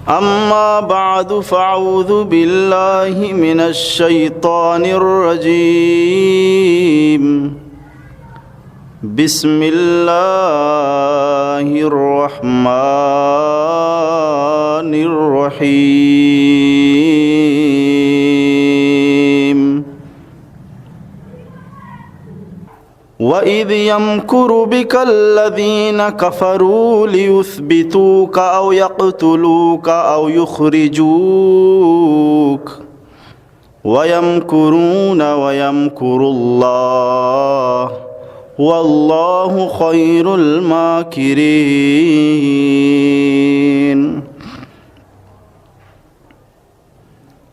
أما بعد، فأعوذ بالله من الشيطان الرجيم. بسم الله الرحمن الرحيم. وإذ يمكر بك الذين كفروا ليثبتوك أو يقتلوك أو يخرجوك ويمكرون ويمكر الله والله خير الماكرين.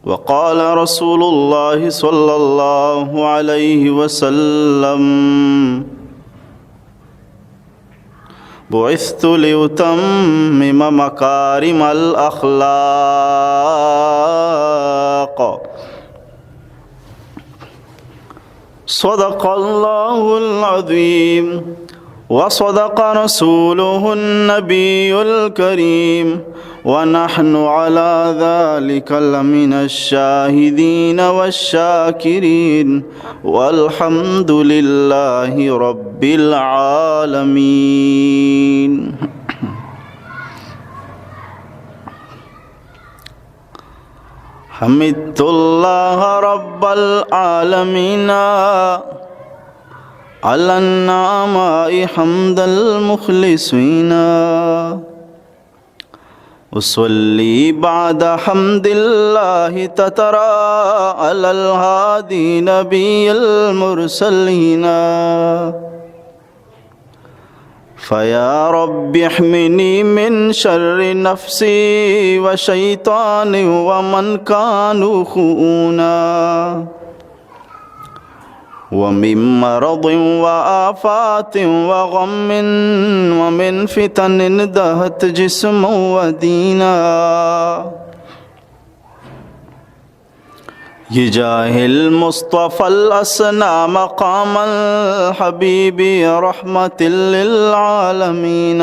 وقال رسول الله صلى الله عليه وسلم: بعثت لأتمم مكارم الأخلاق. صدق الله العظيم وصدق رسوله النبي الكريم ونحن على ذلك لمن الشاهدين والشاكرين والحمد لله رب العالمين. حمدت الله رب العالمين على النعماء حمد المخلصين. أصلي بعد حمد الله تترى على الهادي نبي المرسلين. فيا رب احمني من شر نفسي وشيطاني ومن كانوا خؤونا، ومن مرض وآفات وغم ومن فتن دهت جسما ودينا. بجاه المصطفى الأسنى مقام الحبيب رحمة للعالمين.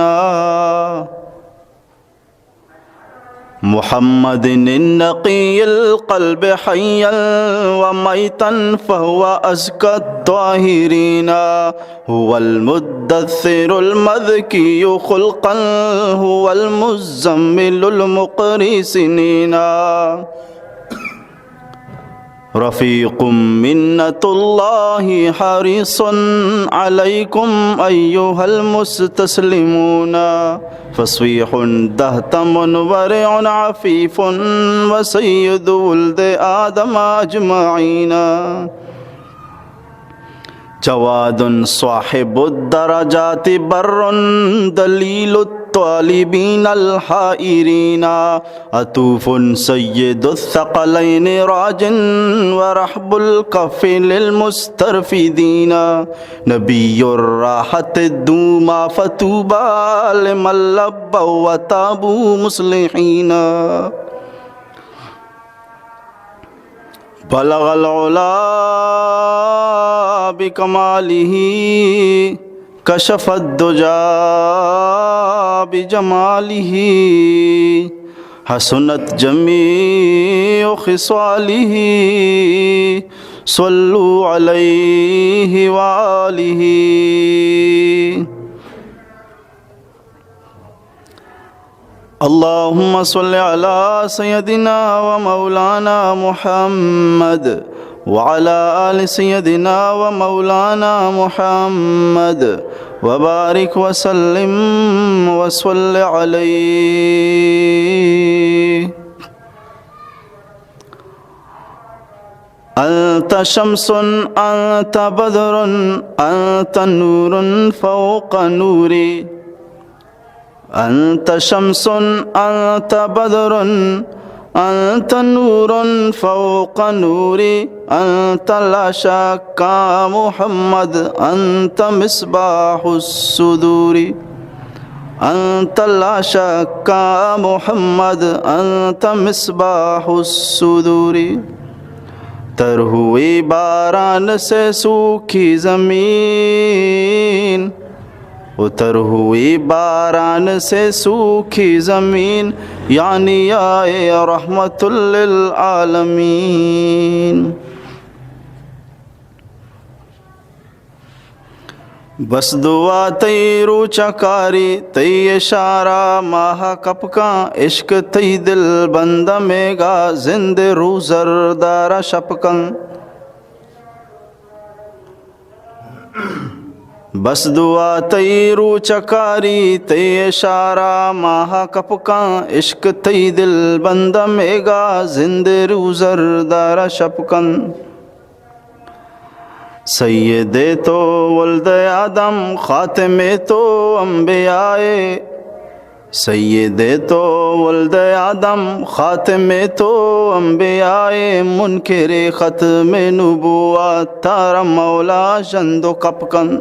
محمد النقي القلب حيا وميتا فهو أزكى الطاهرين. هو المدثر المذكي خلقا، هو المزمل المقري سنينا. رفيق منة الله حريص عليكم أيها المستسلمون. فصيح دهتم ورع عفيف وسيد ولد آدم أجمعين. جواد صاحب الدرجات بر دليل الطالبين الحائرين. عطوف سيد الثقلين راج ورحب الكف للمسترفدين. نبي الراحة دوما فطوبى لمن لبوا وتابوا مصلحين. بلغ العلا بكماله، كشف الدجى بجماله، حسنت جميع خصاله، صلوا عليه وآله. اللهم صل على سيدنا ومولانا محمد وعلى آل سيدنا ومولانا محمد وبارك وسلم وصل عليه. أنت شمس، أنت بدر، أنت نور فوق نوري. أنت شمس، أنت بدر، أنت نور فوق نوري. أنت لا شك محمد، أنت مصباح الصدور. أنت لا شك محمد، أنت مصباح الصدور. تر ہوئی باران سے سوکھی زمین، و تر ہوئی باران سے سوکھی زمین، یعنی یا اے رحمت للعالمین۔ بس دعا تئی روچ کاری، تئی اشارہ ماہ کپکاں، عشق تئی دل بند میگا، زند روزردار شپکن۔ بس دعا تئی روچ کاری، تئی اشارہ ماہ کپکاں، عشق تئی دل بند میگا، زند روزردار شپکن۔ سید تو ولد آدم، خاتم تو انبیاء، سید تو ولد آدم، خاتم تو انبیاء، منکر ختم نبوت، تارا مولا ژند و کپکن۔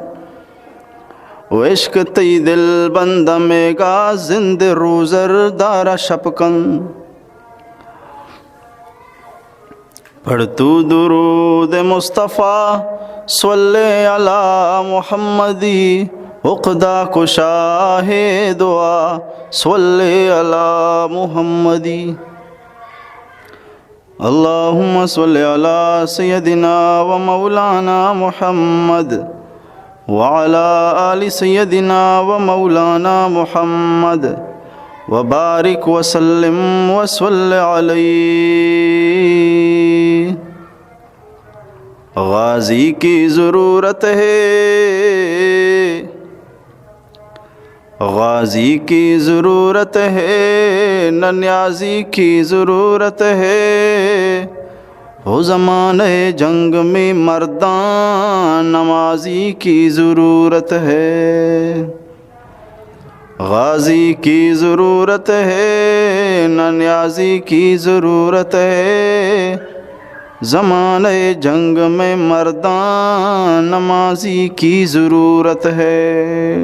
و عشق تئی دل بند میگا، زند روزردار شپکن۔ پڑھ تو درود مصطفی، صلی علی محمدی، عقدہ کشا ہے دعا، صلی علی محمدی۔ اللهم صل على سيدنا ومولانا محمد وعلى آل سيدنا ومولانا محمد وبارك وسلم وصل عليه۔ غازی کی ضرورت ہے، غازی کی ضرورت ہے، نہ نیازی کی ضرورت ہے۔ ہو زمانۂ جنگ میں مردان نمازی کی ضرورت ہے۔ غازی کی ضرورت ہے، نہ نیازی کی ضرورت ہے۔ زمانۂ جنگ میں مردان نمازی کی ضرورت ہے۔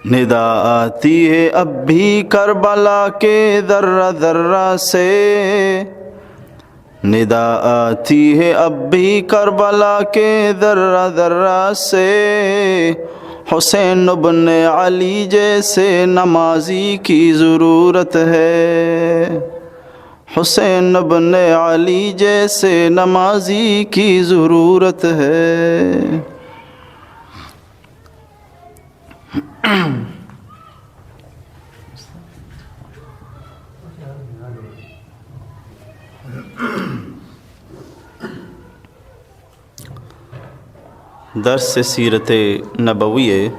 ندا آتی ہے اب بھی کربلا کے ذرہ ذرہ سے، ندا آتی ہے اب بھی کربلا کے ذرہ ذرہ سے، حسین ابن علی جیسے نمازی کی ضرورت ہے، حسین ابن علی جیسے نمازی کی ضرورت ہے۔ درس سیرت نبوی ءِ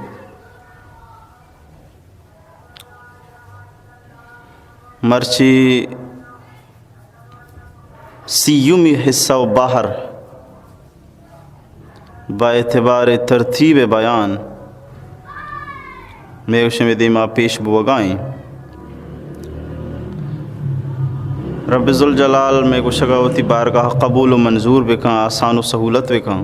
مرچی سیمی حصہ و بہر با اعتبار ترتیب بیان مئے و شمئے دیما پیش بوگا ایں۔ رب ذوالجلال مئے گوشگا وتی بارگاہ قبول و منظور بکن، آسان و سہولت بکن۔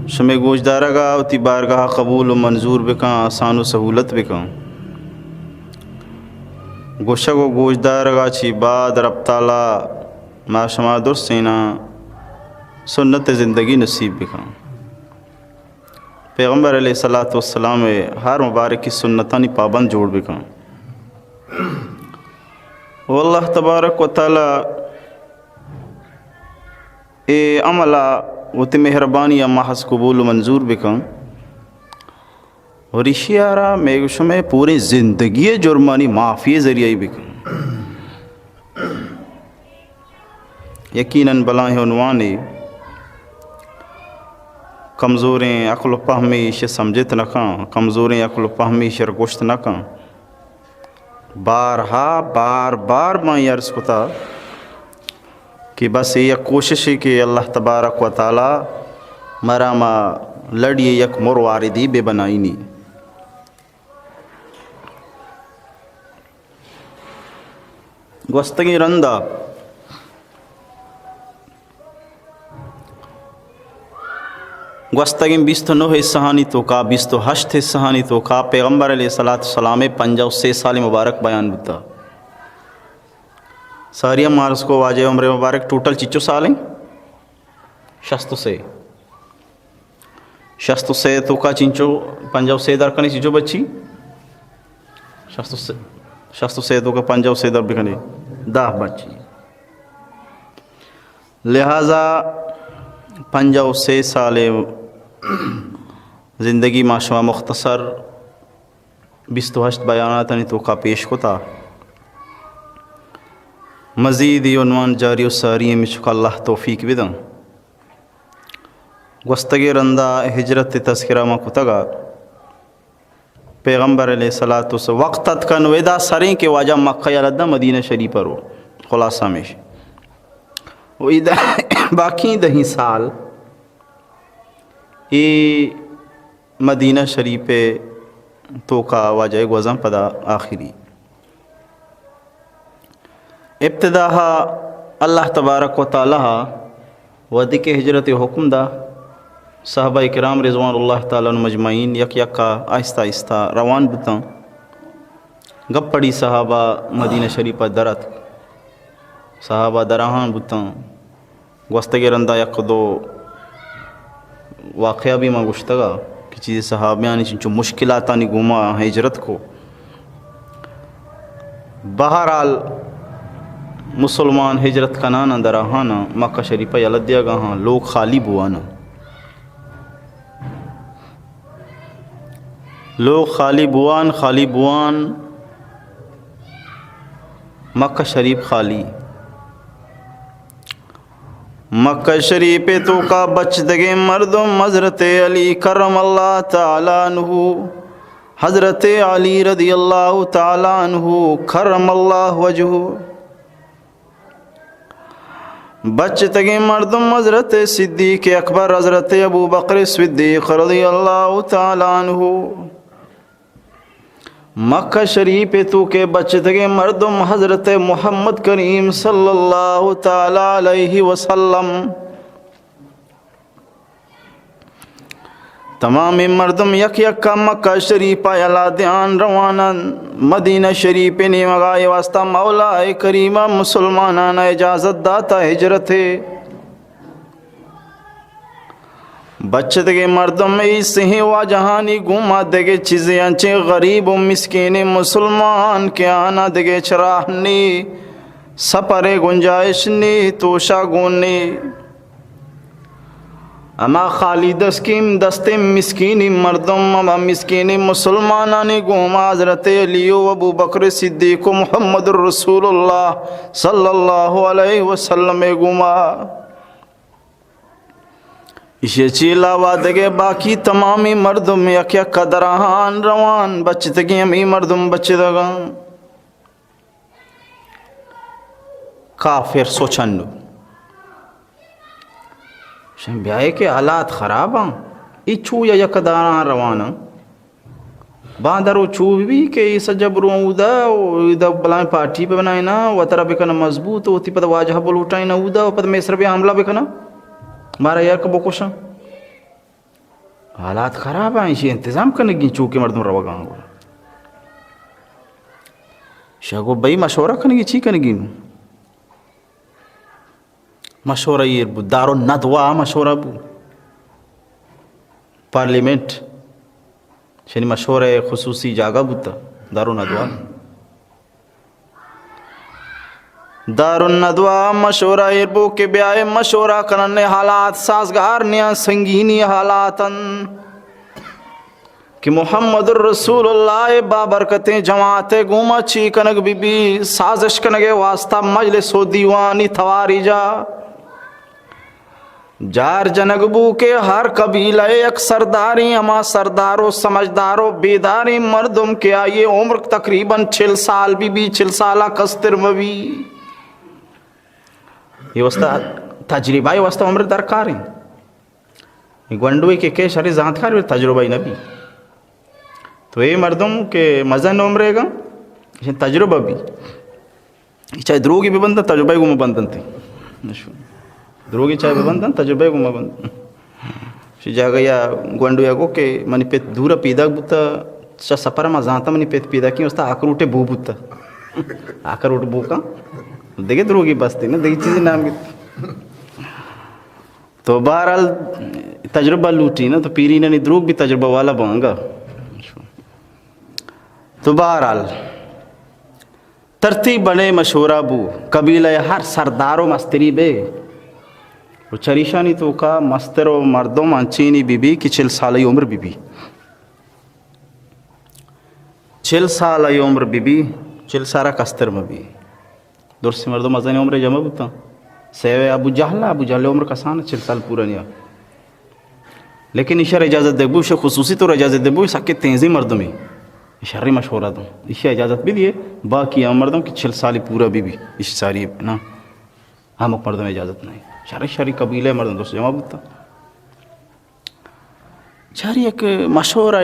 شمئے گوشدارگا وتی بارگاہ قبول و منظور بکن، آسان و سہولت بکن۔ گوشگ و گوشدارگا چی بعد رب تعالی ما شما درسینا سنت زندگی نصیب بکن۔ پیغمبر علیہ الصلوۃ والسلام ءِ ہر مبارکی سنتانی پابند جوڑ بکن۔ و اللہ تبارک و تعالی اے عملا وتی مہربانی ءَ محض قبول و منظور بکن۔ اور ایشی ءَ را مئے شمئے پوریں زندگی ءِ جرمانی معافی ءِ ذریعہ ای بکن۔ یقیناً بلاہیں عنوانے، کمزوریں عقل و پہمے ایشی ءَ سمجھت نہ کن، کمزوریں عقل و پہمے ایشی ءَ را گوشت نہ کن۔ بارہا بار بار ما اے عرض کتا کہ بس اے یک کوششے کہ اللہ تبارک و تعالی مارا ما لڑی یک مرواردی بہ بنائینی۔ گوستگیں رندا گوستگیں بیست و نہ حصہانی توکا، بیست و ہشت حصہانی توکا پیغمبر علیہ الصلوۃ والسلام ءِ پنجاہ و سے سال مبارک بیان بوتا۔ ساری ہم عرض کو واجہ عمر مبارک ٹوٹل چچو سال ہیں؟ شست و سے۔ شست و سے توکا چنچو پنجاہ و سے در کنے چنچو بچی؟ شست و سے، شست و سے تو کا پنجاہ و سے در بکنی، دہ بچی۔ لہذا پنجاہ و سے سال زندگی ما شما مختصر بیست و ہشت بیاناتانی توکا پیش کتا۔ مزید ای عنوان جاری و ساری ہمے چکا اللہ توفیق بدن۔ گوستگیں رندا ہجرت تذکرہ ما کتگا۔ پیغمبر علیہ الصلوۃ والسلام وقت اتکن و ادا سریں کہ واجہ مکہ یلہ داں مدینہ شریف رو۔ خلاصہ ہمیش۔ و ادا باقی دہیں سال اے مدینہ شریف توکا واجہ گوزاں پدا آخری۔ ابتداء اللہ تبارک و تعالی وہدے کہ ہجرت حکم دا، صحابہ کرام رضوان اللہ تعالی عنہم اجمعین یک یکا آہستہ آہستہ روان بوتاں۔ گپ پڑی صحابہ مدینہ شریف در اتک، صحابہ دراہان بوتاں۔ گوستگیں رندا یک دو واقعہ بھی ما گوشتگا کہ چیزے صحابیانی چنچو مشکلاتانی گوما ہجرت کو۔ بہرحال مسلمان ہجرت کنانا دراہانا مکہ شریفہ یلہ دیگا ہاں، لوگ خالی بوانا۔ لوگ خالی بوان، خالی بوان، مکہ شریف خالی۔ مکہ شریف توکا بچتگیں مردم حضرت علی کرم اللہ تعالی عنہ، حضرت علی رضی اللہ تعالی عنہ کرم اللہ وجہہ۔ بچتگیں مردم حضرت صدیق اکبر، حضرت ابوبکر صدیق رضی اللہ تعالی عنہ۔ مکہ شریف توکے بچتگیں مردم حضرت محمد کریم صلی اللہ تعالی علیہ وسلم۔ تمامیں مردم یک یکا مکہ شریفا یلہ دیان روانن۔ مدینہ شریف نیمگا اے واسطہ مولا کریمہ مسلمانان اجازت داتا ہجرتے۔ بچتگیں مردم ایسیں واجہانی گوما دگہ چیزے انچیں غریب و مسکینیں مسلمان کہ آنا دگہ چراہ نی، سپرے گنجائش نی، توشا گون نی۔ ہما خالی دسکیں دستیں مسکینیں مردم، ہما مسکینیں مسلمانانی گوما حضرت علی و ابوبکر صدیق و محمد رسول اللہ صلی اللہ علیہ وسلم گوما۔ ایشی چی علاوہ دگہ باقی تمامیں مردم یک یک دراہان روان، بچتگیں ہمے مردم بچتگاں۔ کافر سوچنو شن بیائے کہ حالات خراب ہیں، ای چو یا یک دراہان روان ہیں۔ باندر و چو بی کہ ای سجہ برو اودا و ایدا بلائیں پارٹی بہ بنائینا، وترا بکن مضبوط، و تی پدا واجہ بلوٹائینا اودا و پدا مصر بیا حملہ بکنا، مارا یک بکشاں۔ حالات خراب ہیں، ایشی انتظام کنگی، چو کہ مردم روگاں گڑا۔ شگو بئی مشورہ کنگی، چی کنگی؟ مشورہ ایر بو، دار الندوہ مشورہ بو۔ پارلیمنٹ شنی مشورہ خصوصی جاگہ بوتا، دار الندوہ۔ دار الندوہ مشورہ ایر بو کہ بیائے مشورہ کنن، حالات سازگار نیاں، سنگینی حالاتن۔ کہ محمد رسول اللہ بابرکتیں جماعت گوما چی کنگ بی بی، سازش کنگ واسطہ مجلس و دیوانی تواری جا جار جنگ بو کہ ہر قبیلہ یک سرداریں، ہما سردار و سمجھدار و بیداریں مردم کہ آئی عمر تقریباً چل سال بی بی، چل سالا کستر مبی۔ یہ واسطہ تجربہ، یہ واسطہ عمر درکاریں۔ گونڈوے کہ کئے شریں زانتکار بی، تجربہ نہ بی۔ تو اے مردم کہ مزن عمرے گا، ایشاں تجربہ بی۔ چاہے دروگی بہ بندن، تجربہ گوما بندن تے۔ دروگی چاہے بہ بندن، تجربہ گوما بندن۔ شی جاگہ یا گونڈو یا گو کہ منی پت دورا پیداک بوتا، چا سپر ما زانتا منی پت پیداکی واسطہ آکروٹے بو بوتا۔ آکروٹ بو کا۔ دگہ دروگی بستے نا، دگہ چیزی نام گیت۔ تو بہرحال تجربہ لوٹی نا، تو پیرینانی دروگ بی تجربہ والا بانگا۔ تو بہرحال، ترتیب بنے مشورہ بو، قبیلہ ہر سردار و مستری بے، و چریشانی توکا مستر و مردم انچینی بی بی کہ چل سالہ عمر بی بی۔ چل سالہ عمر بی بی، چل سالہ کستر مہ بی۔ درستی مردم مزنیں عمر جمع بوتاں۔ سیوے ابو جہل، ابو جہل عمر کسان چل سال پورا نیا۔ لیکن ایشار اجازت دے بو، ایشار خصوصی طور اجازت دے بو، سکے تیزیں مردمے۔ شری مشورہ دوں۔ ایشی اجازت بھی دیے، باقی ہم مردم کہ چل سالی پورا بھی بھی، ایش ساری نا۔ ہم مردم اجازت نہیں۔ شری شری قبیلے مردم درست جمع بوتا۔ چاری یک مشورہ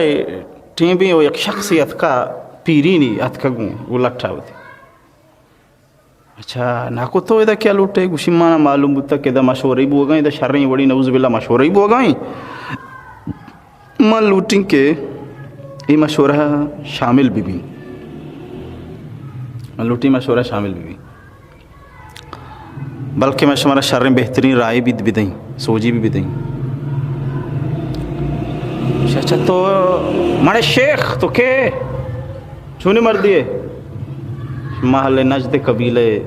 ٹیمبی و یک شخصی اتکا پیرینی اتکا گوں، وہ لٹھا ہوتی۔ اچھا، ناکو تو ادا کیا لوٹے؟ گوشی مانا معلوم بوتا کہ ادا مشورہ ہی بوگا، ادا شریں وڑی نعوذ باللہ مشورہ ہی بوگا۔ من لوٹیں کہ اے مشورہ شامل بی بی۔ من لوٹیں مشورہ شامل بی بی۔ بلکہ من شمارا شریں بہترین رائے بیت بدیں، سوجی بھی بدیں۔ اچھا، تو مڑے شیخ تو کے؟ چونی مردی ہے؟ محل نجد قبیلے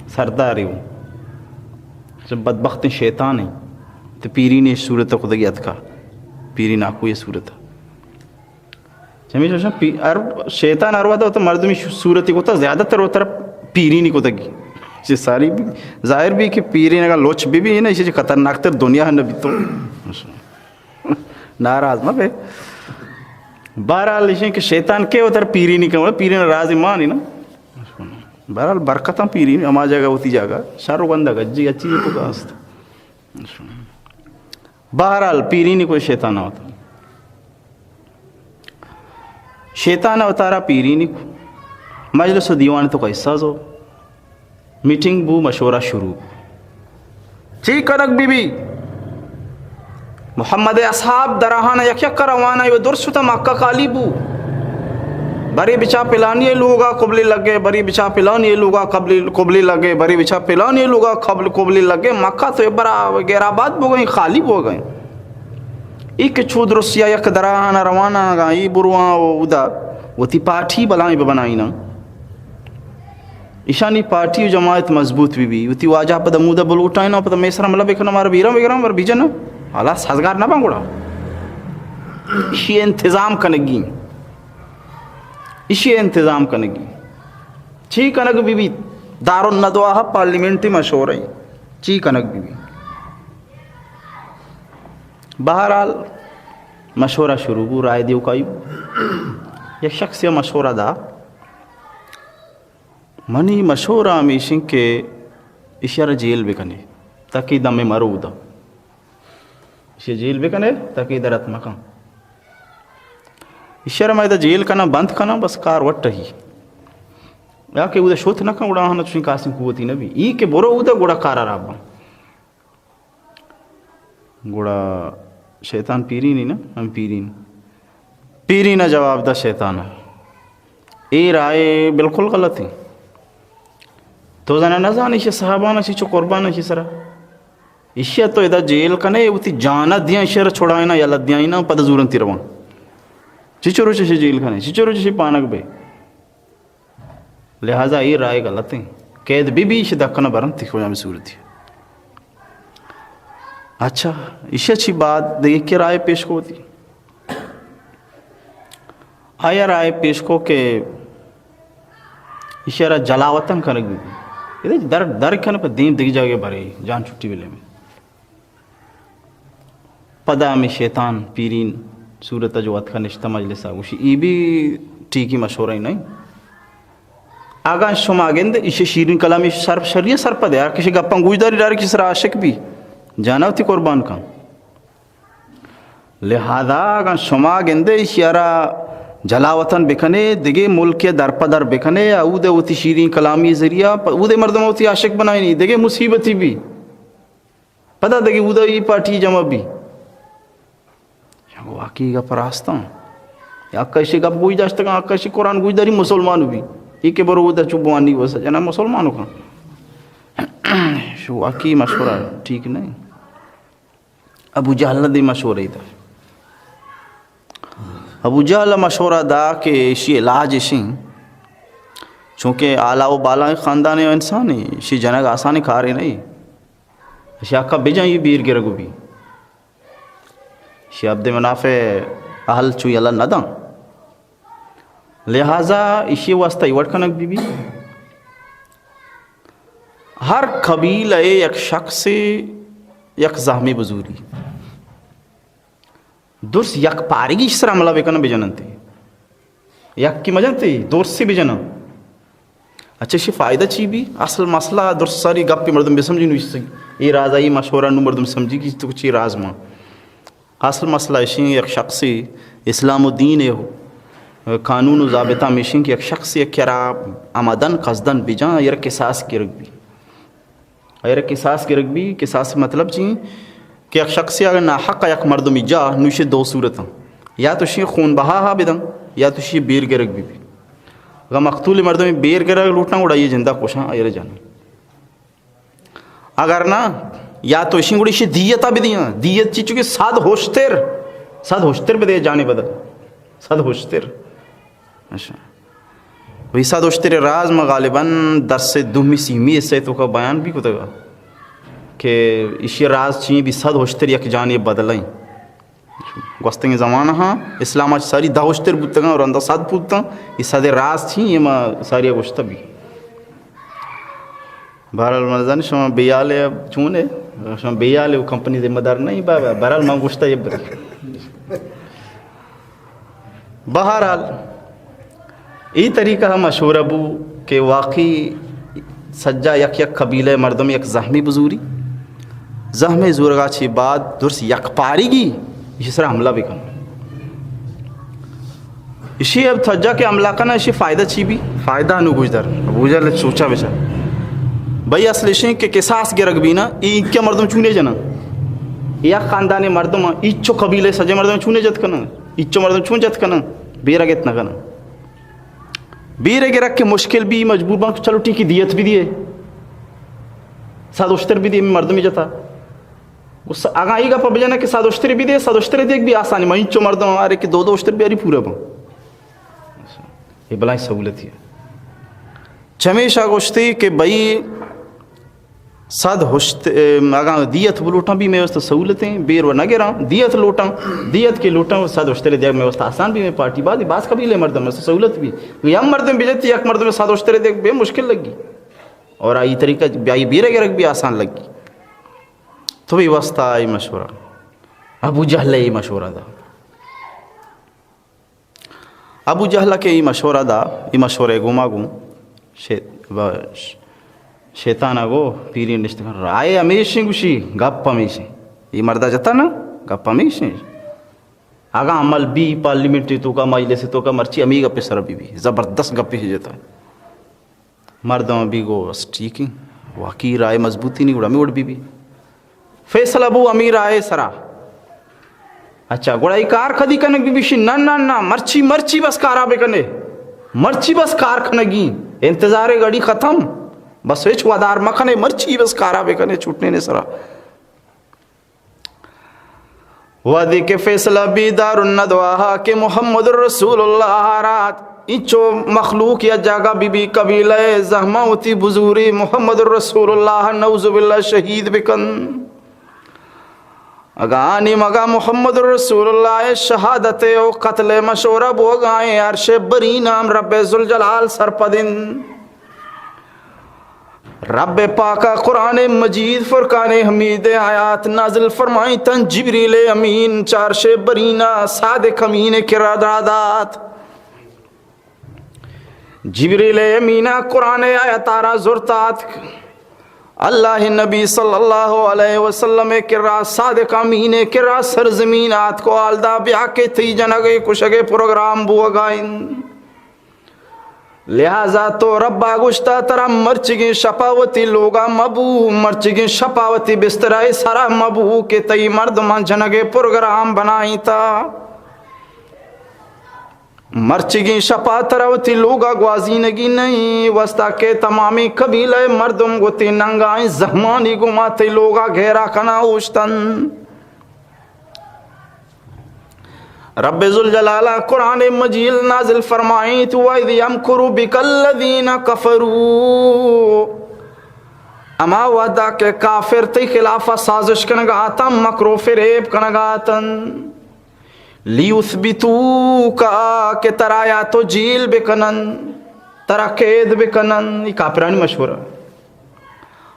سرداری ہوں۔ چہ بدبختیں شیطان ہیں۔ تو پیرین صورت خدگی اتکا۔ پیرین آکوی صورت۔ چمیش گوشاں پی-، ہر شیطان ہر وقت تو مردمی صورتی کوتا زیادہ تر وتر پیرینی کوتگی۔ چہ ساری بھی ظاہر بھی کہ پیرین اگر لوچ بھی بھی نا، اسے خطرناک تر دنیا نہ بھی تو۔ ناراض مہ بے۔ بہرحال، ایشیں کہ شیطان کے وتر پیرینی کم، پیرین راز مانی نا۔ بہرحال، برکتاں پیرین، ہما جگہ ہوتی جگہ، شر و گندگ، اجی اچھی تو است۔ بہرحال، پیرینی کوئی شیطان ہوتا۔ شیطان اوتارا پیرینی کو۔ مجلس و دیوان تو کا حصہ زو۔ میٹنگ بو، مشورہ شروع بو۔ چی کنگ بی بی؟ محمد اصحاب دراہان یک یک روانہ و درست شتا، مکہ خالی بو۔ بری بچا پلانی لوگا قبلی لگے، بری بچا پلانی لوگا قبلی، قبلی لگے، بری بچا پلانی لوگا قبل، قبلی لگے۔ مکہ تو برا غیر آباد بو گئی، خالی بو گئی۔ ای کہ چو درسیا یک دراہان روانہ گا، ای برواں و ادا وتی پارٹی بلائیں ببنائیناں۔ ایشانی پارٹی و جماعت مضبوط بی بی، وتی واجہ پدا مودا بلوٹائیناں، پدا میسرا ملا بکن، مارا بیرا بگراں، مارا بیجن۔ حالا سازگار نہ باں گڑا۔ ایشی انتظام کنگی۔ ایشی انتظام کنگی۔ چی کنگ بی بی؟ دارالندوہ پارلیمنٹی مشورہ۔ چی کنگ بی بی؟ بہرحال، مشورہ شروع بو، رائے دیو کائی بو۔ یک شخصی مشورہ دا، منی مشورہ ہمیشیں کہ ایشی را جیل بکنے، تاکہ دمے مرو دا۔ ایشی جیل بکنے، تاکہ درت مکن۔ ایشی را ما ادا جیل کناں، بند کناں، بس کار وٹ ہی۔ یا کہ اودا شوت نہ کن، گڑا ہن چوشیں کاسیں قوتی نہ بی۔ ای کہ برو اودا گڑا کار خراب باں۔ گڑا شیطان پیرینی نا، ہم پیرین۔ پیرین جواب دا شیطان۔ اے رائے بالکل غلط ہیں۔ تو زنا نہ زانی، ایشی صحابان چی چو قربان ایشی سرا۔ ایشی تو ادا جیل کنے، وتی جانا دیاں، ایشی را چھڑائنا یا لدیاں نا، پد زورن تی روان۔ چی چو روچ ایشی جیل کنے، چی چو روچ ایشی پانک بے۔ لہذا اے رائے غلط ہیں۔ قید بی بی ایشی دکنا برن تی کجام صورتی۔ اچھا، ایشی چی بعد دیگہ کہ رائے پیش کو تھی۔ آیا رائے پیش کو کہ ایشی را جلاوطن کنگ بی۔ ادا در، در کن پہ دیم دیگہ جاگہ برے، جان چھٹی بلے میں۔ پدا ہمے شیطان پیرین صورت جو اتکا نشتہ مجلس ء گوشی، ای بھی ٹھیکی مشورہ ہی نہیں۔ اگاں شما گند ایشی شیرین کلامی سر، شری سرپد ہے، ہر کسی گپاں گوش داری، ہر کسی سرا عاشق بھی، جانا وتی قربان کن۔ لہذا اگاں شما گندے ایشی را جلاوطن بکنے، دگہ ملک درپدر بکنے، اودے وتی شیرین کلامی ذریعہ، اودے مردم وتی عاشق بنائینی، دگہ مصیبتی بھی۔ پدا دگہ اودا ای پارٹی جمع بی۔ واقعی گپ راستاں۔ یا کشی گپ گوش داشتگاں، کشی قرآن گوش داری مسلمان بی۔ ای کہ برو اودا چو بوانی بس جنا مسلمانو کن۔ شو واقعی مشورہ ٹھیک نہیں۔ ابو جہل دی مشورہ دا۔ ابو جہل ءَ مشورہ دا کہ ایشی علاج ایشیں، چونکہ اعلیٰ و بالاں خاندان ءِ انسانے، ایشی جنگ آسانیں کارے نہ ایں۔ ایشی حقا بجن، اے بیر گرگ بی۔ ایشی عبد مناف ءِ اہل چو یلہ نہ داں۔ لہذا ایشی واسطہ اے وڑ کنگ بی بی۔ ہر قبیلہ ءِ یک شخصے یک زہمے بزوری۔ درست یک پارگی ایشی سرا حملہ بکنن، بجننتے۔ یکی مجنتے، درستی بجنن۔ اچھا، ایشی فائدہ چی بی؟ اصل مسئلہ درست ساری گپی مردم بسمجھی نو ایشی۔ اے راز ءَ اے مشورہ نو مردم سمجھی کہ تو چی راز ما۔ اصل مسئلہ ایشیں، یک شخصے اسلام و دین ءِ قانون و ضابطہ ہمیشیں کہ یک شخصے کرا عمدن قصدن بجاں، ایر قصاص گرگ بی۔ ایر قصاص گرگ بی، قصاص مطلب چی؟ کہ یک شخصے اگر ناحق یک مردمی جا، نو ایشی دو صورتاں۔ یا تو ایشی خون بہا ہا بدن، یا تو ایشی بیر گرگ بی بی۔ اگر مقتول مردمی بیر گرگ لوٹاں، گڑا اے جندا کشاں، ایر جاناں۔ اگر نہ، یا تو ایشی گڑا ایشی دیتا بدیاں۔ دیت چی؟ چونکہ صد ہشتر، صد ہشتر بدے جانے بدل۔ صد ہشتر۔ اچھا۔ وہی صد ہشتر راز ما غالباً درس دومی سیمی حصے توکا بیان بی کتگا کہ ایشی راز چی بی، صد ہشتر یک جانے بدلیں۔ گوستگیں زمانہاں اسلام ءَ چہ ساری دہ اشتر بوتگاں اور رندا صد بوتاں، اے صد ءِ راز چی ایں، اے ما ساری ءَ گوشتہ بی۔ بہرحال، من زاناں شما بے حال ئے، چون ئے؟ شما بے حال ئے، وہ کمپنی ذمہ دار نہیں، بابا۔ بہرحال، من گوشتہ اے بری۔ بہرحال، اے طریقہ ہم مشہور بو کہ واقعی سجا یک یک قبیلہ مردم یک زہمی بزوری، زہمی زورگا چی بعد درست یک پاریگی ایشی سرا حملہ بکن۔ ایشی اب سجا کہ حملہ کنا، ایشی فائدہ چی بی؟ فائدہ نو گوش در۔ ابو جہل سوچا بچار۔ بھئی، اصل ایشیں کہ قصاص گرگ بی نا، اے اینکہ مردم چونے جنا؟ اے یک خاندان مردم، ایچو قبیلہ سجے مردم چونے جت کنا؟ ایچو مردم چون جت کنن؟ بیرگ ات نہ کنن۔ بیرگ رکھ کہ مشکل بی، مجبور بان کہ چلو ٹھیک ہے، دیت بی دیے، صد اشتر بی دیے، مردمی جتا۔ اس اگاں ای گپ بجنہ کہ صد اشتر بی دے، صد اشتر دیگ بی آسانی، ما انچو مردم ہمارے کہ دو دو اشتر بیاری پورا بان۔ یہ بلائیں سہولتی ہے۔ چمیشا گوشتی کہ بھئی، صد ہشت، اگاں دیت بلوٹاں بی مئے واسطہ سہولتیں، بیر و نہ گراں، دیت لوٹاں، دیت کہ لوٹاں صد ہشتر دیگ مئے واسطہ آسان بی، مئے پارٹی بادی، باز قبیلے مردم است سہولت بی۔ یا مردم بجتی یک مردم صد ہشتر دیگ بے مشکل لگی۔ اور آئی طریقہ بیائی بیرے گرگ بی آسان لگی۔ تو بی واسطہ آئی مشورہ، ابو جہل ای مشورہ دا۔ ابو جہل کہ ای مشورہ دا، ای مشورہ گوما گوں شے-، با-، ش-، شیطان گو پیری نشت کن، رائے ہمیشیں گوشی، گپ ہمیشیں۔ ای مردا جتا نا، گپ ہمیشیں۔ اگاں عمل بی پارلیمنٹ توکا، مجلس توکا، مرچی ہمی گپ سر بی بی، زبردست گپ ہی جتا۔ مردم بی گو بس ٹھیک ہیں، واقعی رائے مضبوطی نہیں، گڑا ہمیں وڑ بی بی۔ فیصلہ بو ہمیں رائے سرا۔ اچھا، گڑا ای کار کدی کنگ بی؟ بشی، نہ، نہ، نہ، مرچی، مرچی بس کارا بکنے۔ مرچی بس کار کنگی۔ انتظار گڑی ختم۔ بس ہچ ودار مکنے، مرچی بس کارا بکنے، چھٹنے نے سرا۔ وہدے کہ فیصلہ بی دارالندواہا کہ محمد رسول اللہ رات، انچو مخلوق یا جاگہ بی بی، قبیلہ زہمہ وتی بزوری، محمد رسول اللہ نعوذ باللہ شہید بکن۔ اگاں آنی مگا محمد رسول اللہ شہادت و قتل مشورہ بوگائیں، عرش بری نام رب ذوالجلال سرپدن۔ رب پاک ء قرآن مجید فرقان حمید ء آیات نازل فرمائیں تن جبریل امین چارش برینا صادق امین ء کرا درا دات۔ جبریل امین ء قرآن آیت آرا زرتات۔ اللہ نبی صلی اللہ علیہ وسلم ء کرا صادق امین ء کرا سرزمین آت کو آل دا بیا کہ تئی جنگ ء کشگ ء پروگرام بوگائیں۔ لہذا تو ربا گوشتا ترا مرچگیں شپا وتی لوگا مبو، مرچگیں شپا وتی بسترائے سرا مبو کہ تئی مردمان جنگے پروگرام بنائیتا۔ مرچگیں شپا ترا وتی لوگا گوازینگی نہیں، واستا کہ تمامی قبیلہ مردم گوتی ننگائیں زہمانی گما تئی لوگا گھیرا کنا اوشتن۔ رب ذوالجلال قرآن مجید نازل فرمائیت، وَإِذْ يَمْكُرُ بِكَ الَّذِينَ كَفَرُوا، ہما وہدا کہ کافر تئی خلاف سازش کنگا اتن، مکر و فریب کنگا اتن، لِيُثْبِتُوكَ، کہ ترا یا تو جیل بکنن، ترا قید بکنن، یہ کافرانی مشورہ۔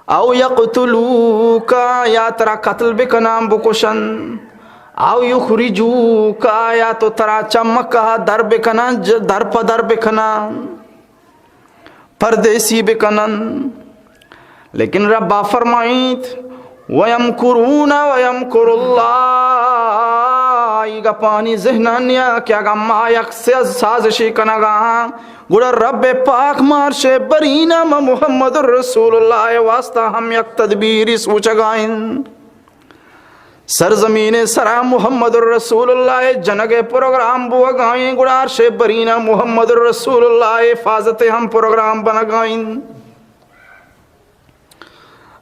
اَوْ يَقْتُلُوكَ، یا ترا قتل بکنن، بکشن۔ اَوْ يُخْرِجُوكَ، یا تو ترا چہ مکہ در بکنن، ج-، در پہ در بکنن، پردیسی بکنن۔ لیکن ربا فرمائیت، وَيَمْكُرُونَ وَيَمْكُرُ اللَّهُ، ای گپانی ذہنانیا کہ اگاں ما یک سیاز سازشی کنگا ہاں، گڑا رب پاک مارش برینا ما محمد رسول اللہ واسطہ ہم یک تدبیری سوچگائیں۔ سرزمین سرا محمد رسول اللہ جنگ پروگرام بوگائیں، گڑا عرش برینا محمد رسول اللہ حفاظت ہم پروگرام بنگائیں۔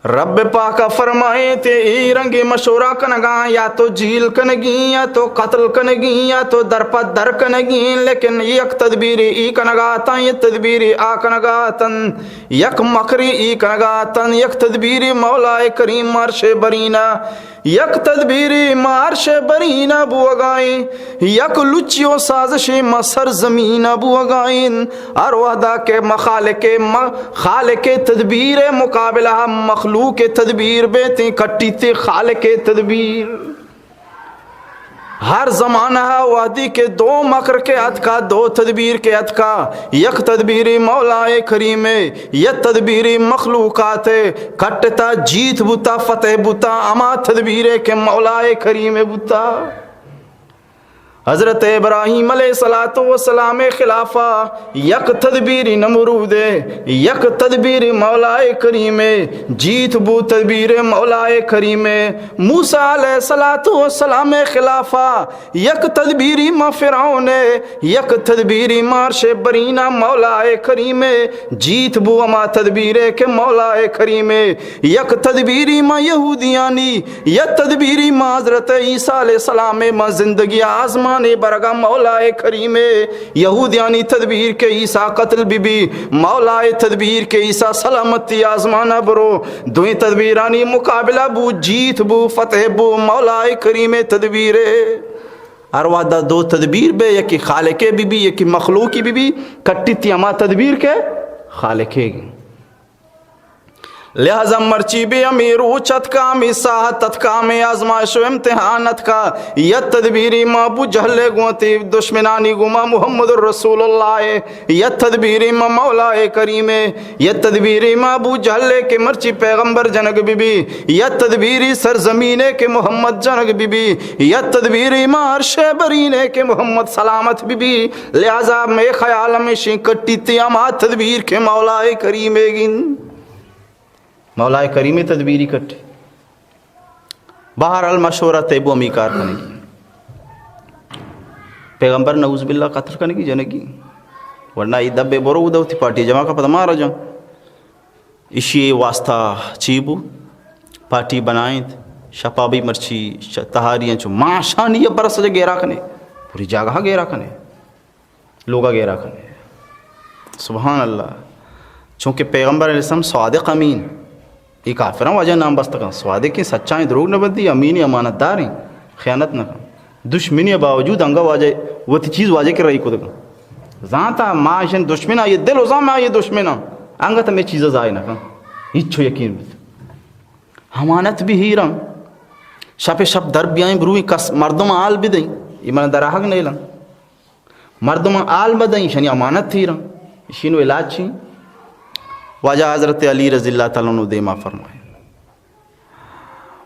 رب پاک فرمائیت، اے رنگی مشورہ کنگا، یا تو جیل کنگی، یا تو قتل کنگی، یا تو در پہ در کنگی، لیکن یک تدبیری ای کنگا تاں، یک تدبیری آ کنگا تن، یک مکری ای کنگا تن، یک تدبیری مولا کریم عرش برینا، یک تدبیری ما عرش برینا بوگائیں، یک لچی و سازشی ما سرزمینا بوگائیں۔ ہر وہدا کہ ما خالق، ما خالق تدبیر مقابلہ مخلوق تدبیر بیتیں، کٹیت خالق تدبیر۔ ہر زمانہ وہدی کہ دو مکر کہ اتکا، دو تدبیر کہ اتکا، یک تدبیری مولا کریم، یک تدبیری مخلوقات کٹتا، جیت بوتا، فتح بوتا، ہما تدبیر کہ مولا کریم بوتا۔ حضرت ابراہیم علیہ الصلوۃ والسلام خلافا یک تدبیری نمرود، یک تدبیری مولا کریم، جیت بو تدبیر مولا کریم۔ موسی علیہ الصلوۃ والسلام خلافا یک تدبیری ما فرعون، یک تدبیری ما عرش برینا مولا کریم، جیت بو ہما تدبیر کہ مولا کریم۔ یک تدبیری ما یہودیانی، یک تدبیری ما حضرت عیسی علیہ السلام ما زندگی آزمان برگا مولا کریم۔ یہودیانی تدبیر کہ عیسی قتل بی بی، مولا تدبیر کہ عیسی سلامتی آزمان برو۔ دوئیں تدبیرانی مقابلہ بو، جیت بو، فتح بو، مولا کریم تدبیر۔ ہر وہدا دو تدبیر بے، یکی خالق بی بی، یکی مخلوقی بی بی، کٹیتی ہما تدبیر کہ خالق۔ لہذا مرچی بی ہمے روچ اتکا، ہمے ساعت اتکا، ہمے آزمائش و امتحان اتکا، یک تدبیری ما ابو جہل گوں وتی دشمنانی گوما محمد رسول اللہ، یک تدبیری ما مولا کریم، یک تدبیری ما ابو جہل کہ مرچی پیغمبر جنگ بی بی، یک تدبیری سرزمین کہ محمد جنگ بی بی، یک تدبیری ما عرش برین کہ محمد سلامت بی بی۔ لہذا مئے خیال ہمیشیں کٹیتی ہما تدبیر کہ مولا کریم گین۔ مولا کریم تدبیری کٹے۔ بہرحال مشورہ تے بو ہمی کار کنگی۔ پیغمبر نعوذ باللہ قتل کنگی جنگی۔ ورنہ ای دبے برو دو تی پارٹی جمع کا پتہ مارا جان۔ اشی واسطہ چی بو؟ پارٹی بنائیں، شپا بی مرچی ش-، تہاری انچو ماشانی برس جا گیرا کنے، پوری جاگہ گیرا کنے، لوگا گیرا کنے۔ سبحان اللہ۔ چونکہ پیغمبر علیہ السلام صادق امین، یہ کافراں واجہ نام بستگاں، صادقیں، سچائیں، دروگ نہ بندی، امین، امانت داریں، خیانت نہ کن۔ دشمنی باوجود انگا واجہ وتی چیز واجہ کہ رہی کدگاں۔ زانتا ما اشن دشمن آئی دل و زان ما یہ دشمن ہاں۔ انگت ہمیں چیز ضائع نہ کن۔ ہچو یقین بیت۔ امانت بھی ہیرن۔ شپ شپ در بیائیں بروئیں کس مردم حال بدیں۔ یہ من دراہگ نیلن۔ مردم حال بدیں، شنی امانت ہیرن۔ اشینو علاج چی؟ واجہ حضرت علی رضی اللہ تعالیٰ عنہ دیما فرمائے۔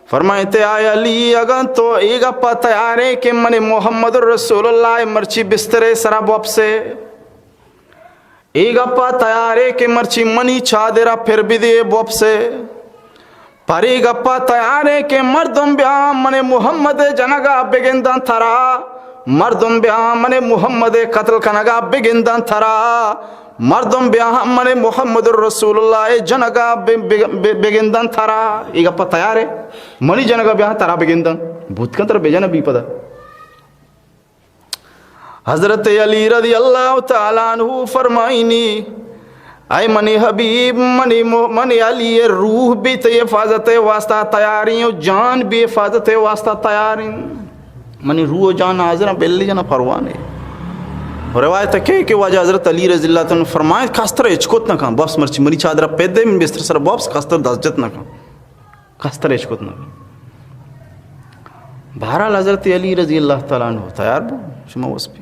فرمائیتے، آئے علی، اگاں تو اے گپا تیارے کہ من محمد رسول اللہ مرچی بسترے سرا بوپسے، اے گپا تیارے کہ مرچی منی چادرا پھر بدے بوپسے، پر اے گپا تیارے کہ مردم بیا من محمد جنگا بگنداں ترا، مردم بیا من محمد قتل کنگا بگنداں ترا، مردم بیا ہم من محمد رسول اللہ جنگا بہ-، بہ-، بہ-، بگندن ترا۔ اے گپا تیار ہے؟ منی جنگا بیا ترا بگندن۔ بوت کن ترا بجن بی پدا۔ حضرت علی رضی اللہ تعالی عنہ فرمائنی، اے منی حبیب، منی مو-، منی علی روح بھی تئی حفاظت واسطہ تیاریں و جان بھی حفاظت واسطہ تیاریں۔ منی روح و جان حاضر ہیں، بلے جنا پرواہ نہیں۔ روایت کہ کہ واجہ حضرت علی رضی اللہ تعالی عنہ فرمائیں، کستر ہچ کت نہ کن، بس مرچی منی چادر پید دے، من بستر سر بوپس، کستر دست جت نہ کن۔ کستر ہچ کت نہ کن۔ بہرحال حضرت علی رضی اللہ تعالی عنہ تیار بو، شما وسپی۔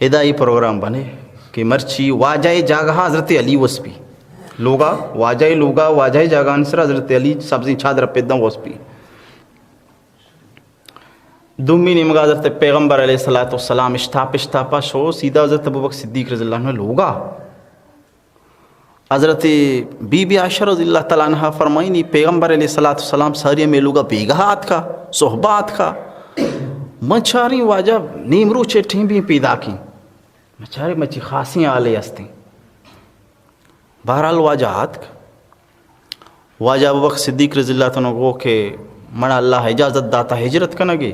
ادا ای پروگرام بنے کہ مرچی واجہ جاگہ حضرت علی وسپی۔ لوگا، واجہ لوگا، واجہ جاگہ سر حضرت علی سبزیں چادر پید داں وسپی۔ دومی نیمگا حضرت پیغمبر علیہ الصلوۃ والسلام اشتاپ اشتاپا شو، سیدھا حضرت ابوبکر صدیق رضی اللہ عنہ لوگا۔ حضرت بی بی عائشہ رضی اللہ تعالی عنہا فرمائنی، پیغمبر علیہ الصلوۃ والسلام ساری ہمے لوگا بیگاہ آتکا، صحبہ آتکا۔ من چاریں واجہ نیمروچے ٹیم بھی پیداکیں۔ من چاریں مچی خاصیں حالے ہستیں۔ بہرحال واجہ آتک۔ واجہ ابوبکر صدیق رضی اللہ تعالی عنہ گو کہ منا اللہ اجازت داتا ہجرت کنگے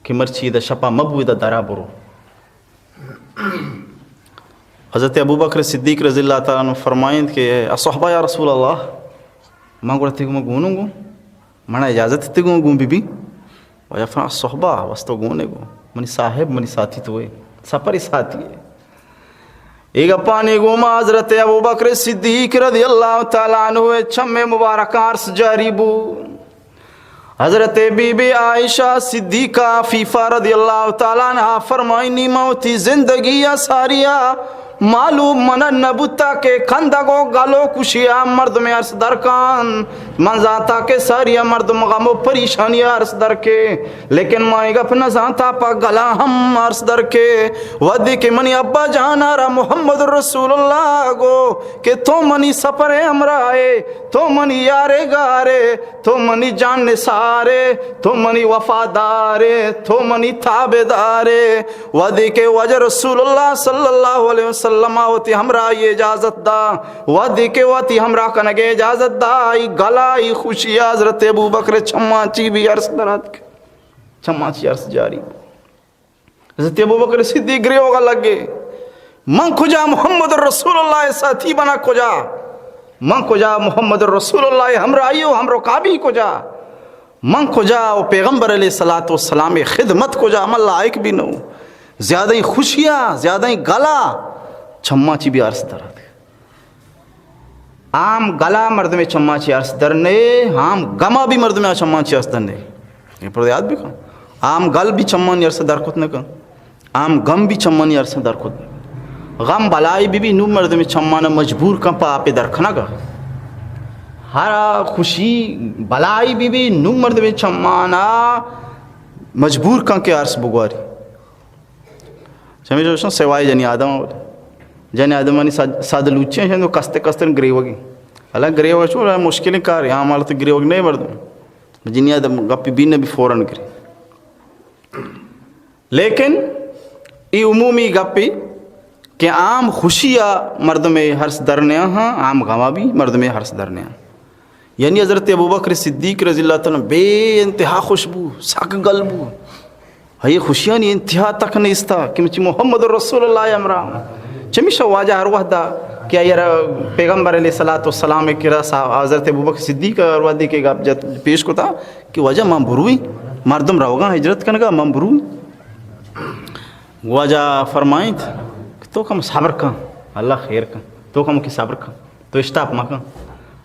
کہ مرچی ادا شپا مبو، ادا درا برو۔ حضرت ابوبکر صدیق رضی اللہ تعالی عنہ فرمائند کہ اے الصحبہ یا رسول اللہ، من گڑا تئی گوما گونوں گوں، منا اجازت تئی گوما گون بی بی؟ واجہ فرمائند الصحبہ، بس تو گونے گوں، منی صاحب، منی ساتھی تو ہے، سفر ساتھی ہے۔ اے گپانی گوما حضرت ابوبکر صدیق رضی اللہ تعالی عنہ چم مبارکاں ارس جاری بو۔ حضرت بی بی عائشہ صدیقہ عفیفہ رضی اللہ تعالی عنہا فرمائنی، من وتی زندگی ء ساری ء معلوم من نہ بوتا کہ کندگ و گل و کشی ء مردم ارس درکان۔ من زانتا کہ ساری ء مردم غم و پریشانی ء ارس درکے، لیکن ما اے گپ نہ زانتا پہ گلا ہم ارس درکے۔ وھدے کہ منی ابا جان ء را محمد رسول اللہ گو کہ تو منی سفر ء ہمراہ ئے، تو منی یار ء گار ئے، تو منی جان نثار ئے، تو منی وفادار ئے، تو منی تابعدار ئے۔ وھدے کہ واجہ رسول اللہ صلی اللہ علیہ وسلم ء وتی ہمراہی اجازت دا، وھدے کہ وتی ہمراہ کنگ ء اجازت دا، آئی گل ء آئی خوشی ء حضرت ابوبکر چماں چی بھی ارس دراتک، چماں چی ارس جاری۔ حضرت ابوبکر صدیق گریوگا لگے، من کجا محمد رسول اللہ ساتھی بنا کجا؟ من کجا محمد رسول اللہ ہمراہی و ہمرکابی کجا؟ من کجا و پیغمبر علیہ الصلوۃ والسلام خدمت کجا؟ من لائق بھی نہ ہوں۔ زیادہ ہی خوشیا، زیادہ ہی گلا، چماں چی بھی ارس دراتک۔ عام گلا مردمے چماں چی ارس در نے، عام گما بھی مردمے چماں چی ارس در نے۔ یہ پر یاد بھی کن۔ عام گل بھی چمانی ارس در کت نہ کن۔ عام گم بھی چمانی ارس در کت نہ کن۔ غم بلائی بھی بھی نو مردمے چمانا مجبور کن پہ آپے در کنگا۔ ہر خوشی بلائی بھی بھی نو مردمے چمانا مجبور کن کہ ارس بگواری۔ چمیشا گوشن سوائے جنی آدم آ، جنی آدمانی سد، سد لوچے ہیں، تو کستے کستن گریوگی۔ حالا گریوگ چو مشکلیں کار ہے، عام حالت گریوگ نہیں مردم۔ جنی آدم گپی بین بھی فوراً گری۔ لیکن ای عمومی گپی کہ عام خوشی آ مردم ہرس در نیا ہاں، عام غما بھی مردم ہرس در نیا۔ یعنی حضرت ابوبکر صدیق رضی اللہ تعالی عنہ بے انتہا خوش بو، سک گل بو۔ ہئی خوشیانی انتہا تک نیستا کہ مچی محمد رسول اللہ ہمراہ۔ چمیشا واجہ ہر وحدا کہ آئی را پیغمبر علیہ الصلوۃ والسلام کرا صاحب حضرت ابوبکر صدیق ہر وحدی کہ گپ جت پیش کتا کہ واجہ من بروی، مردم روگاں ہجرت کنگا، من بروی۔ واجہ فرمائیت کہ تو کم صبر کن، اللہ خیر کن، تو کم کی صبر کن۔ تو اشتاپ مکن۔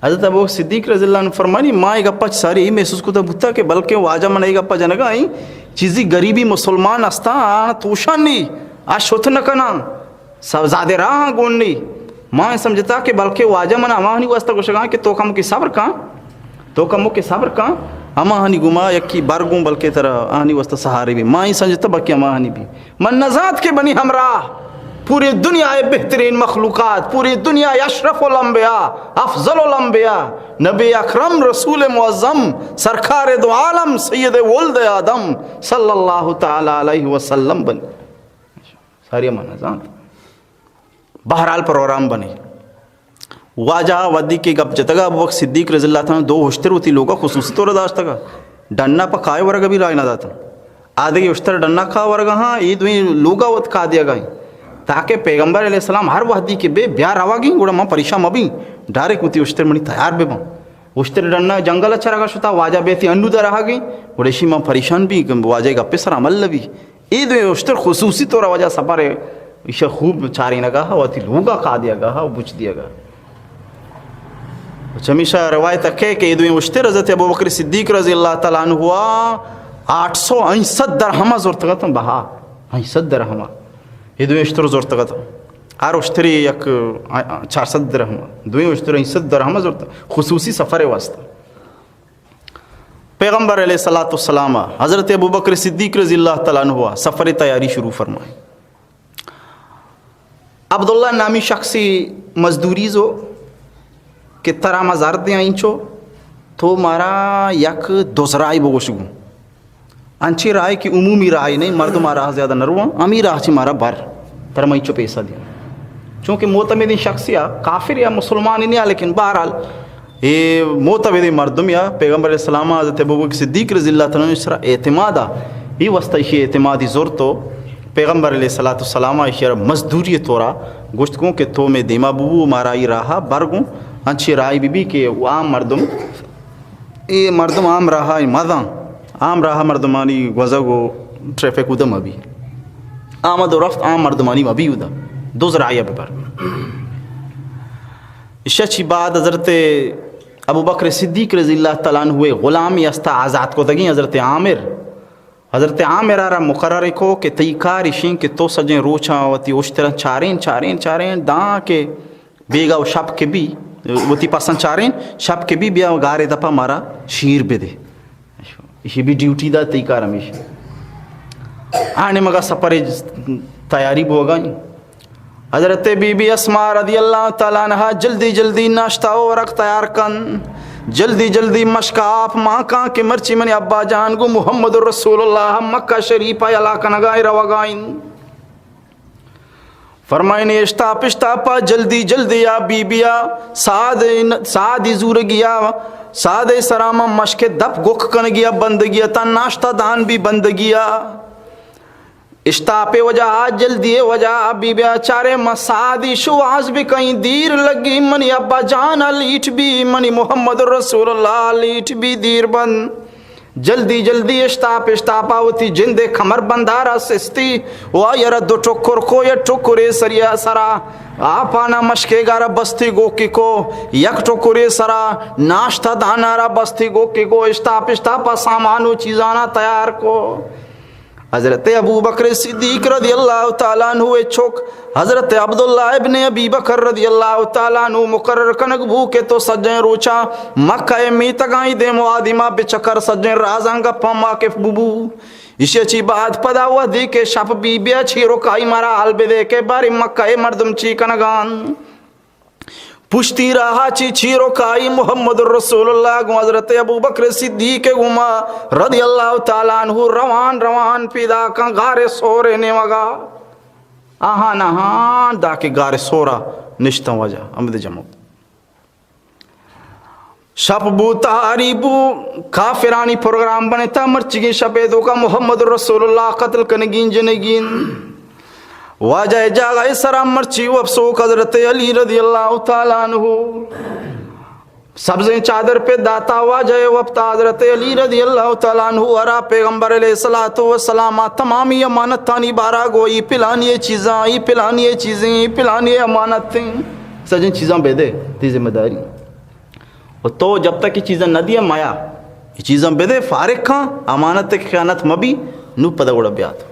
حضرت ابو صدیق رضی اللہ عنہ فرمانی، ما اے گپا چہ ساری اے محسوس کتا بوتا کہ بلکہ واجہ من اے گپا جنگا ایں، چیزی غریبی مسلمان استا، آ توشان نی، آ شت نہ کناں، سب زیادہ راہ گون نی۔ ما اے سمجھتا کہ بلکہ واجہ من ہماہانی واسطہ گوشگا کہ تو کم کی صبر کن، تو کمو کہ صبر کن، ہماہانی گما یکی بر گوں بلکہ ترا آہانی واسطہ سہارے بی۔ ما اے سمجھتا بلکہ ہماہانی بی۔ من نزانت کہ منی ہمراہ پوری دنیا ء بہترین مخلوقات، پوری دنیا ء اشرف الانبیاء، افضل الانبیاء، نبی اکرم رسول معظم، سرکار دو عالم، سید ولد آدم صلی اللہ تعالی علیہ وسلم بنی۔ ساری من نزانت۔ بہرحال پروگرام بنی۔ واجہ وھدی کہ گپ جتگا، ابوبکر صدیق رضی اللہ تعالی عنہ دو ہشتر وتی لوگا خصوصی طور داشتگا، ڈنا پہ کائے ورگا بھی رائے نہ داتن۔ آدگہ اشتر ڈنا کا ورگا ہاں، اے دوئیں لوگا وت کا دیگا ہیں، تاکہ پیغمبر علیہ السلام ہر وحدی کہ بے بیا رواگیں، گڑا ما پریشان مبیں، ڈائریکٹ وتی اشتر منی تیار بباں۔ اشتر ڈنا جنگل چرگا شتا، واجہ بیتی انو در رہا گیں، گڑا اشی ما پریشان بی کہ واجہ گپے سر عمل نبی۔ اے دوئیں اشتر خصوصی طور واجہ سفر ایشا خوب چارینگا ہا، وتی لوگا کا دیگا ہا، بچ دیگا۔ چمیشا روایت اکے کہ اے دوئیں اشتر حضرت ابوبکر صدیق رضی اللہ تعالی عنہ ہوا آٹھ سو انسد درہم زرتگت بہا، انسد درہم۔ اے دوئیں اشتر زرتگت۔ ہر اشتری یک چار سد درہم، دوئیں اشتر انسد درہم زرت، خصوصی سفر واسطہ۔ پیغمبر علیہ الصلوۃ والسلام حضرت ابوبکر صدیق رضی اللہ تعالی عنہ سفر تیاری شروع فرمائے۔ عبداللہ نامی شخصی مزدوری زو کہ ترا ما زر دیاں اینچو، تو مارا یک دزرائے بگوش گوں۔ انچیں راہے کہ عمومی راہے نہیں، مردم آ راہ زیادہ نہ رواں، ہمے راہ چی مارا بر، ترا ما اینچو پیسہ دیاں۔ چونکہ معتمدیں شخص یا کافر یا مسلمان نہیں، لیکن بہرحال اے معتمدیں مردم یا پیغمبر علیہ السلام حضرت ابوبکر صدیق رضی اللہ تعالی عنہ سرا اعتماد آ، اے واسطہ ایشی اعتمادی زور تو پیغمبر علیہ الصلوۃ والسلام ایشی را مزدوری طورا گوشت گوں کہ تو میں دیما ببو، مارا ای راہا بر گوں، انچیں راہے بی بی کہ عام مردم، اے مردم عام راہا مزاں، عام راہا مردمانی گوزگ و ٹریفک ادا مبی، آمد و رفت عام مردمانی مبی ادا، دز راہیا ببر۔ ایشی چی بعد حضرت ابوبکر صدیق رضی اللہ تعالی عنہ غلامی استا آزاد کتگیں حضرت عامر۔ حضرت عامر را مقرر کو کہ تئی کار اشیں کہ تو سجیں روچاں وتی اشتراں چارین، چارین، چارین، داں کہ بیگا و شپ کہ بی، وتی پساں چارین، شپ کہ بی بیا گارے دپا مارا شیر بدے۔ ایشی بی ڈیوٹی دا، تئی کار ہمیش۔ آنے مگا سفر تیاری بوگا۔ حضرت بی بی اسماء رضی اللہ تعالی عنہا جلدی جلدی ناشتہ و ورق تیار کن، جلدی جلدی مشک آپ مان کن کہ مرچی منی ابا جان گوں محمد رسول اللہ مکہ شریف ء یلا کنگا ء روگا انت۔ فرمائنی اشتاپ اشتاپا جلدی جلدی آ بی بی آ ساد، سادی زورگی آ، ساد سرا من مشک دپ گک کنگی آ بندگی آ تا ناشتہ دان بھی بندگی آ۔ اشتاپے وجہ آ، جلدی وجہ آ، بی بی آ چارے ما سادی شواز بکئیں، دیر لگی، منی ابا جان لیٹ بی، منی محمد رسول اللہ لیٹ بی، دیر بند۔ جلدی جلدی اشتاپ اشتاپا وتی جندے کمر بندارا سستی و آئی را دو ٹکر کو، یک ٹکرے سریا سرا آپانا مشکے گارا بستی گوکی کو، یک ٹکرے سرا ناشتہ دانارا بستی گوکی کو، اشتاپ اشتاپا سامان و چیزانا تیار کو۔ حضرت ابوبکر صدیق رضی اللہ تعالی عنہ ء چک حضرت عبداللہ ابن ابی بکر رضی اللہ تعالی عنہ مقرر کنگ بو کہ تو سجیں روچا مکہ ء میتگانی دیم و آدیما بچکر، سجیں رازاں گپاں واقف ببو۔ ایشی چی بعد پدا وہدی کہ شپ بی بیا چیروکائی مارا حال بدے کہ باری مکہ ء مردم چی کنگان۔ پشتی راہا چی چیروکائی محمد رسول اللہ گوں حضرت ابوبکر صدیق گوما رضی اللہ تعالی عنہ روان روان پیدا کن غار ثور نیمگا۔ آہان آہان دا کہ غار ثورا نشتن واجہ احمد جمو۔ شپ بو، تہاری بو، کافرانی پروگرام بنتا مرچیگیں شپے توکا محمد رسول اللہ قتل کنگین جنگین۔ واجہ جاگہ سرا مرچی وپسوک حضرت علی رضی اللہ تعالی عنہ سبزیں چادر پہ داتا، واجہ وپتا حضرت علی رضی اللہ تعالی عنہ ارا پیغمبر علیہ الصلوۃ والسلام تمامی امانتانی بارا گو، ای پلانی چیزاں، ای پلانی چیزیں، ای پلانی امانتیں، سجیں چیزاں بدے، تی ذمہ داری۔ و تو جب تک یہ چیزاں نہ دیا مایا، یہ چیزاں بدے، فارغ کھاں، امانت خیانت مبی، نو پدا گڑا بیات۔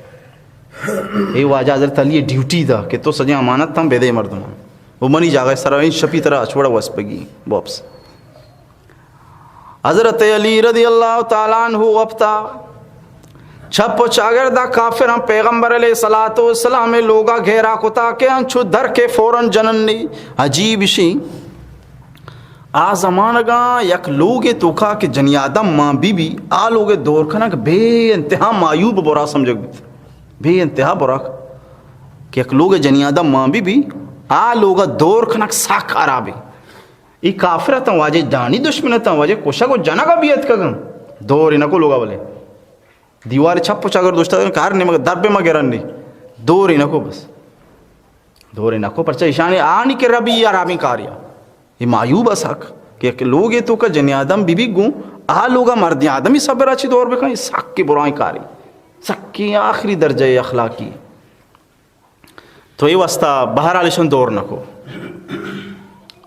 اے واجہ حضرت علی ڈیوٹی دا کہ تو سجیں امانت ہم بدے مردم، وہ منی جاگہ سرا این شپی ترا اچوڑا وس بگی واپس۔ حضرت علی رضی اللہ تعالی عنہ وپتا چپ و چاگردا کافراں پیغمبر علیہ الصلوۃ والسلام لوگا گھیرا کتا کہ انچو در کے فوراً جننی۔ عجیب شی آ زمانگاں یک لوگے توکا کہ جنی آدم مان بی بی، آ لوگے دور کنگ بے انتہا معیوب برا سمجھگ بیت۔ بے انتہا برا کہ یک لوگے جنی آدم مان بی بی، آ لوگا دور کنگ سک خرابے۔ ای کافر اتاں واجہ، دانی دشمن اتاں واجہ، کشگ و جنگا بی اتکگاں۔ دور نکو لوگا بلے۔ دیوار چپ و چاگرد اوشتاتگ، کہ ہر نیمگ در بہ ما گرنی۔ دورے نکو بس۔ دورے نکو، پرچہ ایشانی آنی کہ ربی یا رابیں کاریا۔ یہ معیوب اس حق کہ یک لوگے توکا جنی آدم بی بی گوں، آ لوگا مردیں آدمی صبر اچی دور بکن، یہ سکی برائیں کاری۔ سکی آخری درجہ اخلاقی۔ تو اے واسطہ بہرحال ایشاں دور نکو۔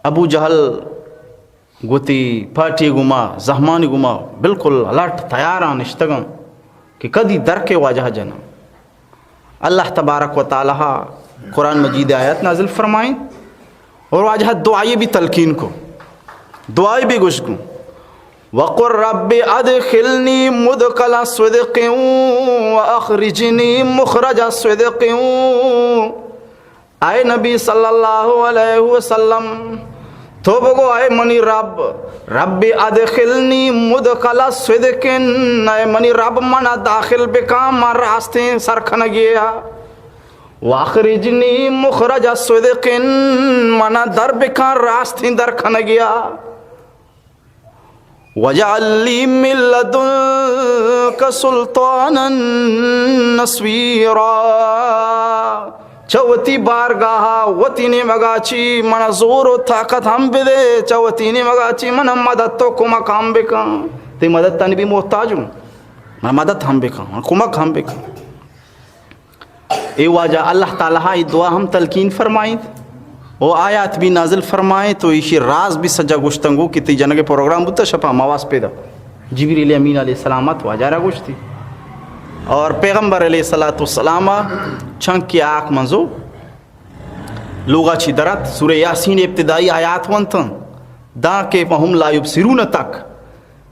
ابو جہل گوتی پارٹی گوما، زہمانی گوما بالکل الرٹ تیاراں نشتگاں کہ کدی درکے واجہ جناں۔ اللہ تبارک و تعالی قرآن مجید آیت نازل فرمائیں اور واجہ دعائے بھی تلقین کو، دعائے بھی گوش کو۔ وقل رب ادخلنی مدخل صدق و اخرجنی مخرج صدق۔ اے نبی صلی اللہ علیہ وسلم، تو بگو، اے منی رب، رب ادخلنی مدخل صدق، اے منی رب، منا داخل بکن ما راستیں سرکنگیا، واخرجنی مخرج صدق، منا در بکن راستیں درکنگیا۔ واجعل لی من لدنک سلطانا نصیرا۔ چہ وتی بارگاہا، وتی نیمگا چی منا زور و طاقت ہم بدے، چہ وتی نیمگا چی منا مدد و کمک ہم بکن۔ تئی مدد تنی بھی محتاج ہوں، منا مدد ہم بکن، منا کمک ہم بکن۔ اے واجہ اللہ تعالی ء دعا ہم تلقین فرمائیت و آیات بھی نازل فرمائیت و ایشی راز بھی سجا گوشتنگو کہ تئی جنگ پروگرام بوتا شپا مواس پیدا جبریل امین علیہ السلام ات واجہ را گوشتی اور پیغمبر علیہ الصلوۃ والسلام چنکی آک منزو لوگا چی درت سورہ یاسین ابتدائی آیات ونتن داں کہ فهم لا یبصرون تک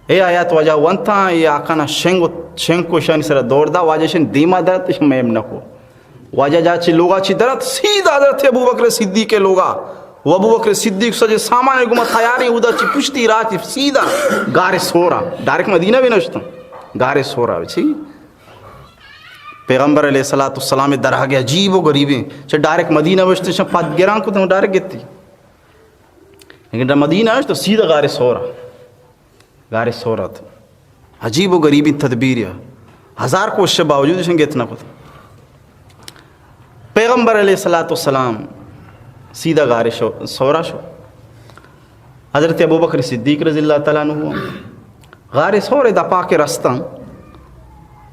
اے آیات واجہ ونتاں، اے آکانا شنگ و، شنگ کو شانی سرا دور دا، واجہ شن دیما درت، شن میم نکو۔ واجہ جا چی لوگا چی درت، سیدھا حضرت ابوبکر صدیق کے لوگا۔ و ابوبکر صدیق سجے سامان گما تیاریں، اودا چی پشتی راہ چی سیدھا گار سورا، ڈائریکٹ مدینہ بھی نشتن، گار سورا چی۔ پیغمبر علیہ الصلوۃ والسلام درہگ عجیب و غریبیں، چہ ڈائریکٹ مدینہ وشت، شن پد گران کو تم ڈائریکٹ گتی۔ لیکن مدینہ اش تو سیدھا گار سورا۔ گار سورا تو عجیب و غریبیں تدبیر یا ہزار کوشش باوجود اشن گت نہ کت۔ پیغمبر علیہ الصلوۃ والسلام سیدھا گار شو، سورا شو۔ حضرت ابوبکر صدیق رضی اللہ تعالی عنہ غار ثور دپا کہ رستاں،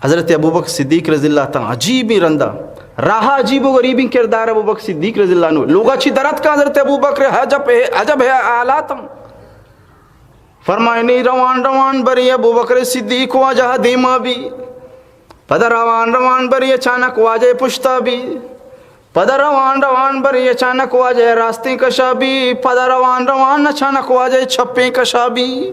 حضرت ابوبکر صدیق رضی اللہ تعالی عنہ عجیبیں رندا راہ، عجیب و غریبیں کردار ابوبکر صدیق رضی اللہ عنہ۔ لوگا چی درت کا حضرت ابوبکر عجب، عجب ہے حالاتم۔ فرمائنی روان روان بری ابوبکر صدیق واجہ دیما بی، پدا روان روان بری اچانک واجہ پشتا بی۔ پدا روان روان بری اچانک واجہ راستیں کشا بی، پدا روان روان اچانک واجہ چپیں کشا بی۔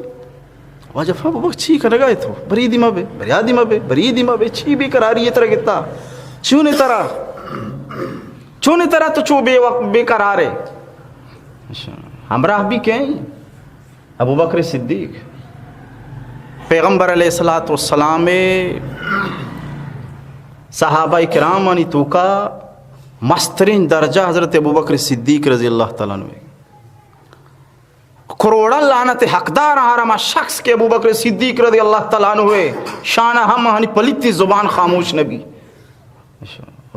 واجہ فرمائے، بابا چی کنگا ہے تو؟ بری دیما بے، بری دیما بے، بری دیما بے، چی بے قراری ہے ترا گتا؟ چون ترا؟ چون ترا تو چو بے وقت بے قرار ہے؟ اچھا، ہمراہ بھی کہیں؟ ابوبکر صدیق۔ پیغمبر علیہ الصلوۃ والسلام صحابہ کرامانی توکا مسترین درجہ حضرت ابوبکر صدیق رضی اللہ تعالی عنہ۔ کروڑاں لعنت حقدار ہر ہما شخص کہ ابوبکر صدیق رضی اللہ تعالی عنہ شان ہم ہنی پلیتی زبان خاموش نبی۔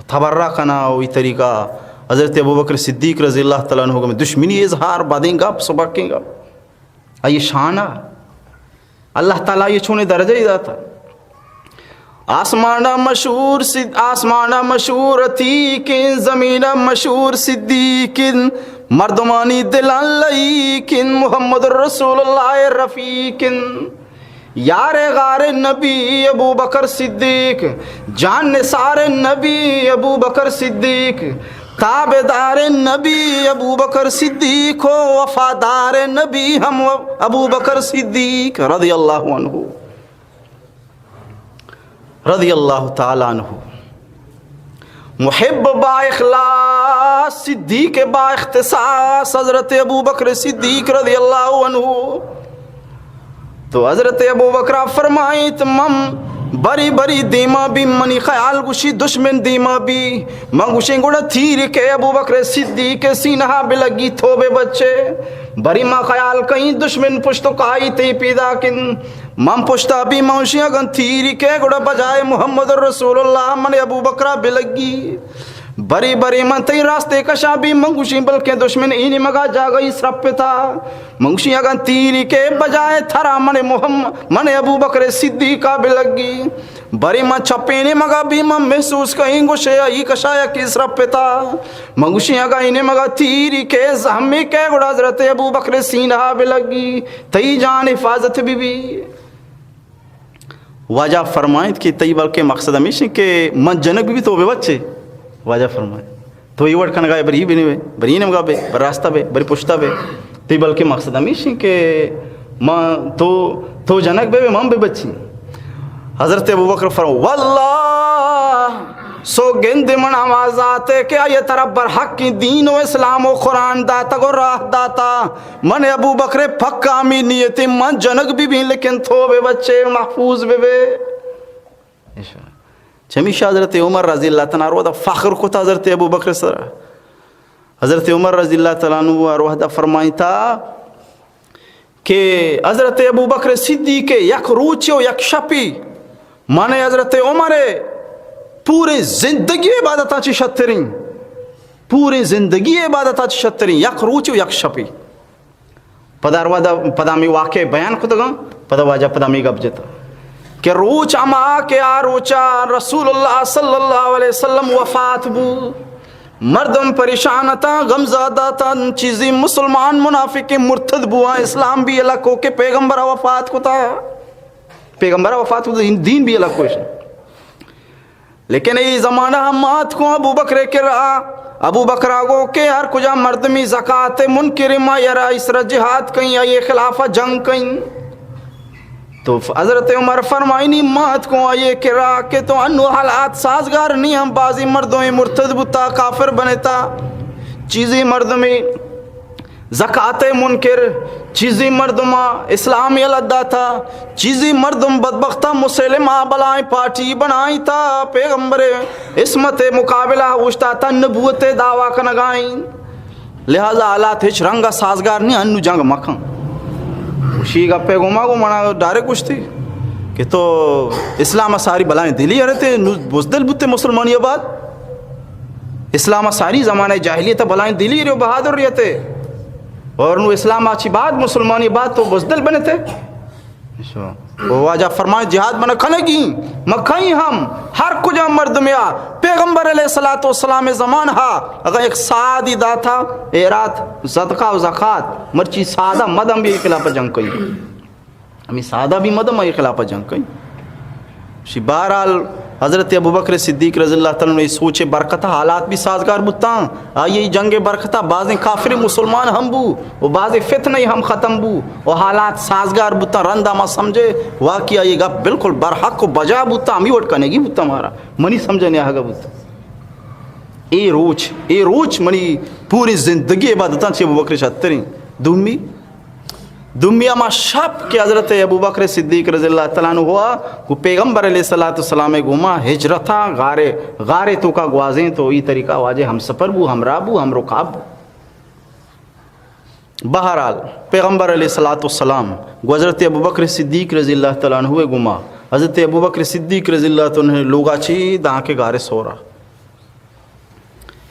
تبرہ کنا و ای طریقہ حضرت ابوبکر صدیق رضی اللہ تعالی عنہ دشمنی اظہار، بدیں گپ، سبکیں گپ۔ آئی شان ء اللہ تعالی ء چونیں درجہ ء داتا۔ آسمان ء مشہور صد-، آسمان ء مشہور عتیقیں، زمین ء مشہور صدیقیں، مردمانی دلان لئیقیں، محمد رسول اللہ ء رفیقیں۔ یار غار نبی ابوبکر صدیق، جان نثار نبی ابوبکر صدیق، تابعدار نبی ابوبکر صدیق و وفادار نبی ہم ابوبکر صدیق رضی اللہ عنہ، رضی اللہ تعالی عنہ۔ محب با اخلاص، صدیق با اختصاص حضرت ابوبکر صدیق رضی اللہ عنہ۔ تو حضرت ابوبکر فرمائیت، من بری بری دیما بی، منی خیال گوشی دشمن دیما بی، من گوشیں گڑا تیر کہ ابوبکر صدیق سینہ بلگی، تو بے بچے۔ بری ما خیال کئیں دشمن پشت و کائی تئی پیداک انت۔ من پشتا بی، من گوشیں اگن تیری کئے گڑا بجائے محمد رسول اللہ من ابوبکرا بلگی۔ بری بری من تئی راستے کشا بی، من گوشیں بلکیں دشمن اے نیمگا جاگہی سرپتا۔ من گوشیں اگن تیری کئے بجائے ترا من محمد، من ابوبکر صدیقا بلگی۔ بری من چپیں نیمگا بی، من محسوس کئیں گوشے ای کشا یکی سرپتا۔ من گوشیں اگاں اے نیمگا تیری کئے زہمی کئے گڑا حضرت ابوبکر سینہا بلگی، تئی جان حفاظت بی بی۔ واجہ فرمائیت کہ تئی بلکہ مقصد ہمیش انت کہ من جنگ بہ بی تو بہ بچے۔ واجہ فرمائیت تو اے وڑ کنگا ئے، بری بنوے، بری نیمگا بے، بر راستہ بے، بری پشتا بے۔ تئی بلکہ مقصد ہمیش انت کہ من تو، تو جنگ بہ بے، من بہ بچی۔ حضرت ابوبکر فرمائیت واللہ سوگند من ہما ذاتے کہ آئی ترا برحقیں دین و اسلام و قرآن داتگ و راہ داتا۔ من ابوبکر پکا ہمے نیتیں، من جنگ بہ بیں لیکن تو بہ بچے، محفوظ بہ بے۔ چمیشا حضرت عمر رضی اللہ تعالی عنہ ہر وہدا فخر کتا حضرت ابوبکر سرا۔ حضرت عمر رضی اللہ تعالی عنہ ہر وہدا فرمائیتا کہ حضرت ابوبکر صدیق یک روچے و یک شپی، مانے حضرت عمر پورے زندگی عبادتاں چی شتریں، پورے زندگی عبادتاں چی شتریں، یک روچے و یک شپی۔ پدا ہر وہدا، پدا ہمے واقعہ بیان کتگاں، پدا واجہ پدا ہمے گپ جتا کہ روچ ہما کہ آ روچا رسول اللہ صلی اللہ علیہ وسلم وفات بو، مردم پریشان اتاں، غمزدہ اتاں، چیزی مسلمان منافق مرتد بواں، اسلام بی الکو کہ پیغمبر وفات کتا، پیغمبر وفات کتا، دین بی الکو اش۔ لیکن اے زمانہ ہم آتکوں ابوبکر کرا، ابوبکرا گو کہ ہر کجا مردمی زکات منکر ما یرا اسرا جہاد کئیں، آئی خلاف جنگ کئیں۔ تو حضرت عمر فرمائنی، ما اتکوں آئی کرا کہ تو انو حالات سازگار نی ہم، بازی مردم مرتد بوتا، کافر بنتا، چیزی مردمی زکات منکر، چیزی مردم اسلام یلہ داتا، چیزی مردم بدبختا مسلمہ بلائیں پارٹی بنائیتا، پیغمبر عصمت مقابلہ اوشتاتا، نبوت دعویٰ کنگائیں۔ لہذا حالات ہچ رنگ سازگار نی، انو جنگ مکن۔ شی گپے گوما گو منا ڈائریکٹ گوشتی کہ تو اسلام ساری بلائیں دلی ارتے، نو بزدل بوتے مسلمانی بعد۔ اسلام ساری زمانہ جاہلیت بلائیں دلی ریو بہادر ریتے۔ اور نو اسلام آچی بعد مسلمانی بعد تو بزدل بنتے۔ و واجہ فرمائے جہاد من کنگی، من کئیں ہم، ہر کجا مردمیا پیغمبر علیہ الصلوۃ والسلام زمان ہا، اگر یک سادی داتا ایرات صدقہ و زکات، مرچی سادہ مدم بی خلاف جنگ کئیں۔ ہمے سادہ بی مدم آئی خلاف جنگ کئیں۔ شی بہرحال حضرت ابوبکر صدیق رضی اللہ تعالی عنہ سوچ برکت حالات بی سازگار بوتاں، آئی جنگ برکت بازیں کافر مسلمان ہم بو و بازیں فتنہ ہم ختم بو و حالات سازگار بوتاں۔ رندا ما سمجھے واقعی آئی گپ بالکل برحق و بجا بوتاں، ہمی وٹ کنگی بوتاں مارا، منی سمجھنے آگا بوتاں۔ اے روچ، اے روچ منی پوری زندگی عبادتاں چہ ابوبکر شتریں۔ دومی، دومی ہما شپ کہ حضرت ابوبکر صدیق رضی اللہ تعالی عنہ ہوا گو پیغمبر علیہ الصلوۃ والسلام گوما ہجرتا غارے، غارے توکا گوازیں تو ای طریقہ واجہ ہم سفر بو، ہمراہ بو، ہم رکاب بو۔ بہرحال پیغمبر علیہ الصلوۃ والسلام گو حضرت ابوبکر صدیق رضی اللہ تعالی عنہ گوما، حضرت ابوبکر صدیق رضی اللہ تعالی عنہ لوگا چی داں کے غارے سورا۔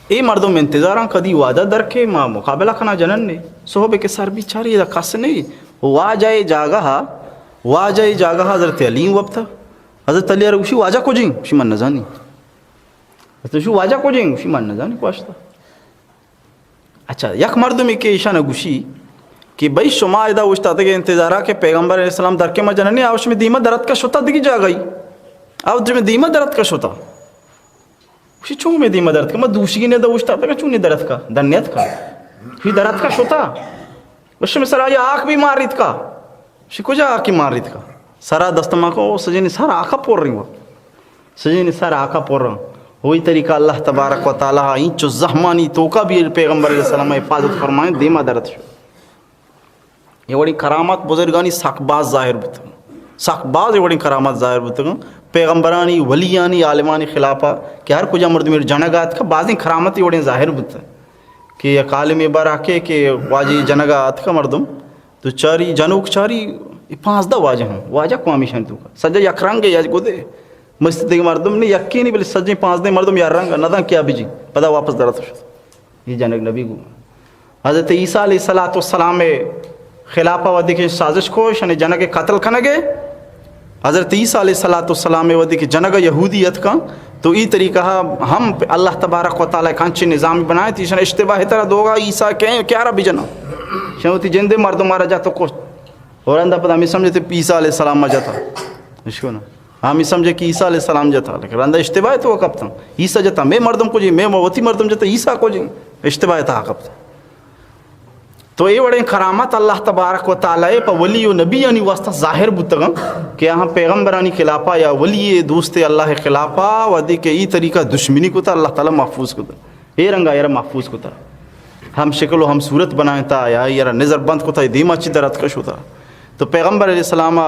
اے مردم انتظاراں کدی واجہ در کے ما مقابلہ کنا جنن نے۔ صحب کے سر بیچاری دا کس نہیں۔ واجہ اے جاگہ، واجہ اے جاگہ حضرت علی وپتا۔ حضرت علی ارا گوشی واجہ کجیں؟ گوشی من نزانی۔ حضرت گوشی واجہ کجیں؟ گوشی من نزانی پاشتا۔ اچھا، یک مردمی کہ ایشان گوشی کہ بھئی شما ادا اوشتاتگے انتظارا کہ پیغمبر علیہ السلام در کے ما جنن نے، آوش میں دیما درت کا شتا دگی جاگہی۔ آو میں دیما درت کا شتا۔ گوشی چون میں دیما درتکا؟ ما دوشیگی نے دا اوشتاتگا، چون نے درتکا؟ در نیتکا۔ گوشی درتکا شتا۔ گوشی میں سرا یا آک بھی مار ریتکا۔ گوشی کجا آکی مار ریتکا؟ سرا دست ما کو سجنی سر آکا پور رہی ہوا۔ سجنی سر آکا پور رہا۔ وہی طریقہ اللہ تبارک و تعالی اینچو زہمانی توکا بھی پیغمبر علیہ السلام حفاظت فرمائیں، دیما درت شو۔ اے وڑیں کرامت بزرگانی سک باز ظاہر بوتگ۔ سک باز اے وڑیں کرامت ظاہر بوتگ۔ پیغمبرانی، ولیانی، عالمانی خلافا کہ ہر کجا مردمے جنگا اتکا، بازیں کرامت اے وڑیں ظاہر بوتگ۔ کہ یک عالمے بارا کہ، کہ واجہ جنگا اتکا مردم، تو چاری جنوک چاری، اے پانزدہ واجہ ہم، واجہ کوامیشان تو کا۔ سجا یک رنگ یا گدے، مست دیگہ مردم نہیں، یکی نہیں، بلے سجے پانزدہ مردم یا رنگ، ندان کیا بجی، پدا واپس درات شد۔ یہ جنگ نبی گو۔ حضرت عیسیٰ علیہ الصلوۃ والسلام خلافا ودی کہ سازش کو، شنے جنگ قتل کنگے۔ حضرت عیسیٰ علیہ الصلوۃ والسلام ء وھدے کہ جنگ ء یہودی اتکاں، تو ای طریقہ ء ہم اللہ تبارک و تعالی ء کانچیں نظام بنائیں، ایشاں اشتباہ ترا دوگا عیسیٰ کہیں کیا را بجنا؟ شان وتی جندے مردم مارا جت و کشت۔ اور اندا پدا ہمیں سمجھتے عیسیٰ علیہ السلام ما جتا۔ اشکو نا۔ ہمیں سمجھے کہ عیسیٰ علیہ السلام جتا، لیکن رندا اشتباہ تو کپتاں۔ عیسیٰ جتا، میں مردم کو جی، میں وتی مردم جتا، عیسیٰ کو جی، اشتباہ تا کپتاں۔ تو اے وڑیں کرامت اللہ تبارک و تعالی پہ ولی و نبیانی واسطہ ظاہر بوتگاں کہ آہاں پیغمبرانی خلافا یا ولی دوست اللہ خلافا وھدے کہ ای طریقہ دشمنی کتا، اللہ تعالی محفوظ کتا۔ اے رنگا ایرا محفوظ کتا۔ ہم شکل و ہم صورت بنائیں تا یا ایرا نظر بند کتا، دیما چی درت کش ہوتا۔ تو پیغمبر علیہ السلام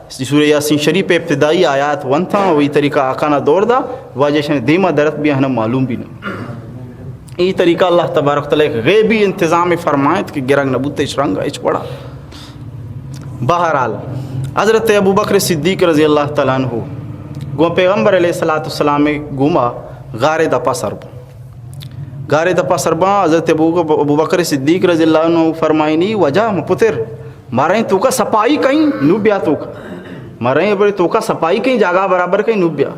سورہ یاسین شریف ابتدائی آیات ونتاں، وہی طریقہ آقا نا دور دا، واجہ شن دیما درت بھی ہنا معلوم بھی نہ۔ ای طریقہ اللہ تبارک تعالی ایک غیبی انتظام فرمائت کہ گرگ نہ بوتے اچ رنگ اچ پڑا۔ بہرحال، حضرت ابو بکر صدیق رضی اللہ تعالی عنہ گو پیغمبر علیہ الصلوۃ والسلام گوما غار دپا سر بو۔ غار دپا سر با، حضرت ابو، ابو بکر صدیق رضی اللہ عنہ فرمائنی، وجہ مپتر، ماریں توکا سپائی کہیں نو بیا توکا۔ ماریں بڑے توکا سپائی کہیں جاگہ برابر کہیں نو بیا۔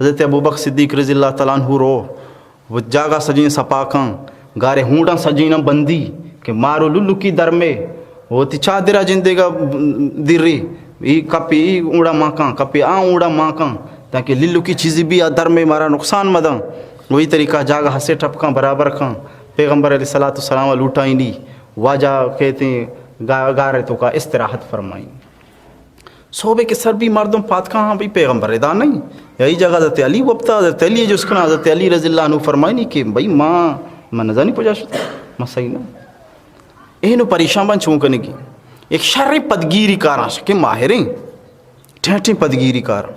حضرت ابو بکر صدیق رضی اللہ تعالی عنہ رو، و جاگہ سجین سپاکاں، گارے ہونڈاں سجیناں بندی، کہ مارو للکی درمے، و تی چادرہ جندے گا دری، ای کپی ای اونڈا مانکاں، کپی آ اونڈا مانکاں، تاکہ للکی چیزی بھی آ درمے مارا نقصان مداں۔ وہی طریقہ جاگہ ہسے ٹپکاں برابر کاں۔ پیغمبر علیہ الصلوۃ والسلام لوٹائنی، واجہ کہتے ہیں گا-، گارے توکا استراحت فرمائیں۔ صحبے کہ سر بی مردم پاتکاں، ہاں بھئی پیغمبر ادا نہیں۔ یا ای جگہ حضرت علی وپتا، حضرت علی جس کنا، حضرت علی رضی اللہ عنہ فرمائنی کہ بھئی ما، من نزانی کجا شتا، ما صحیح نہ۔ اینو پریشان بن چون کنگی۔ ایک شر پدگیری کاراں شکے ماہریں، ٹھیں ٹھیں پدگیری کاراں۔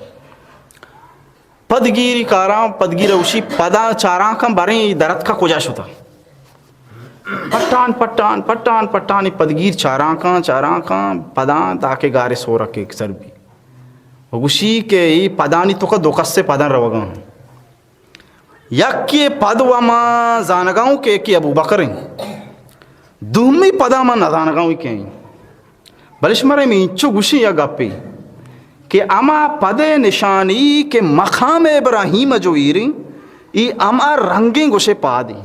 پدگیری کاراں، پدگیر اوشی پدا چاراں کن بریں درت کا کجا شتا۔ پٹان، پٹان، پٹان، پٹانی پدگیر چارانکاں، چارانکاں، پداں تاکہ گارے سورک ایک سر بی۔ و گوشی کہ ای پدانی توکا دو کسے پداں روگاں۔ یکی پد و ما زانگاؤں کہ یکی ابو بکر ہیں۔ دومی پدا ما نزانگاؤں کہ ہیں۔ بلے شمارا ہمے انچو گوشیں یا گپے کہ ہما پد نشانی کہ مقام ابراہیم جو ایریں، ای ہما رنگیں گوشے پادیں۔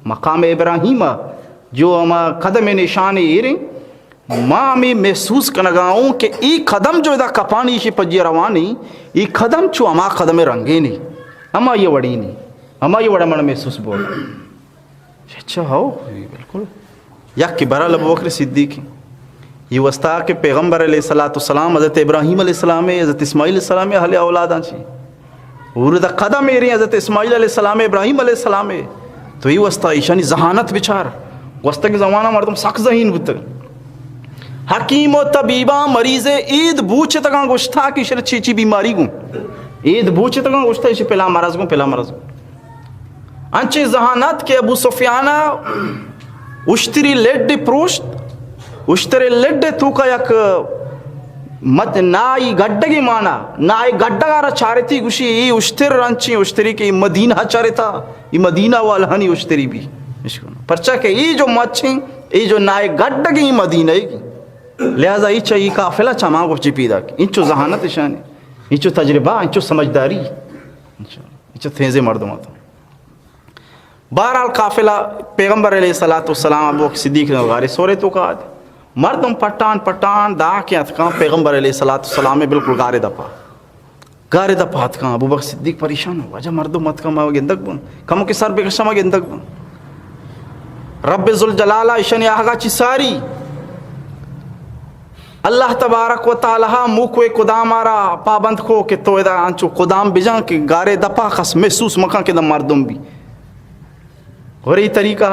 مقام ابراہیم جو ہما قدم نشان ایریں، ما ہمیں محسوس کنگا ہوں کہ ای قدم جو ادا کپانی شی پجی روانی، ای قدم چو ہما قدم رنگینی، ہما یہ وڑینی، ہما یہ وڑا من محسوس بول۔ اچھا، ہو، بالکل۔ یک کہ برال ابو بکر صدیق ہیں۔ یہ واسطہ کہ پیغمبر علیہ الصلوۃ والسلام حضرت ابراہیم علیہ السلام ہے، حضرت اسماعیل علیہ السلام ہے، اہل اولاداں چی۔ اور دا قدم ایریں حضرت اسماعیل علیہ السلام ہے، ابراہیم علیہ السلام ہے۔ تو یہ واسطہ ایشانی ذہانت بچار۔ واسطہ کہ زمانہ مردم سک ذہین بوتگ۔ حکیم و طبیباں مریض اید بوچتگاں گوشتا کہ شر چی چی بیماری گوں۔ اید بوچتگاں گوشتا ایشی پلا مرض گوں، پلا مرض گوں۔ انچیں ذہانت کہ ابو سفیان ء اشتری لڈ پروشت، اشتری لڈ توکا یک مت-، نائی گڈگی مانا، نائی گڈگا را چارتی گوشی، ای اشتر انچیں اشتری کہ ای مدینہ چارتا، ای مدینہ والہانی اشتری بھی۔ پرچا کہ ای جو مچیں، ای جو نائی گڈگی مدینہ گی۔ لہذا ای چا ای قافلہ چما گوشی پیدا کی۔ انچو ذہانت شانی، انچو تجربہ، انچو سمجھداری۔ انچو، انچو تھیزے مردم آتا۔ بہرحال قافلہ پیغمبر علیہ الصلوۃ والسلام ابو بکر صدیق نے غار ثور توکا آت۔ مردم پٹان پٹان دا کہ اتکاں پیغمبر علیہ الصلوۃ والسلام بالکل غار دپا۔ غار دپا اتکاں ابو بکر صدیق پریشان ہو۔ واجہ مردم اتکاں ما گندگ بن۔ کمو کہ سر بکشاں ما گندگ بن۔ رب ذوالجلال اشانی آہگا چی ساری۔ اللہ تبارک و تعالی موکوئے کدام آرا پابند کو کہ تو ادا انچو کدام بجان کہ غار دپا کس محسوس مکان کہ دا مردم بھی۔ اور ای طریقہ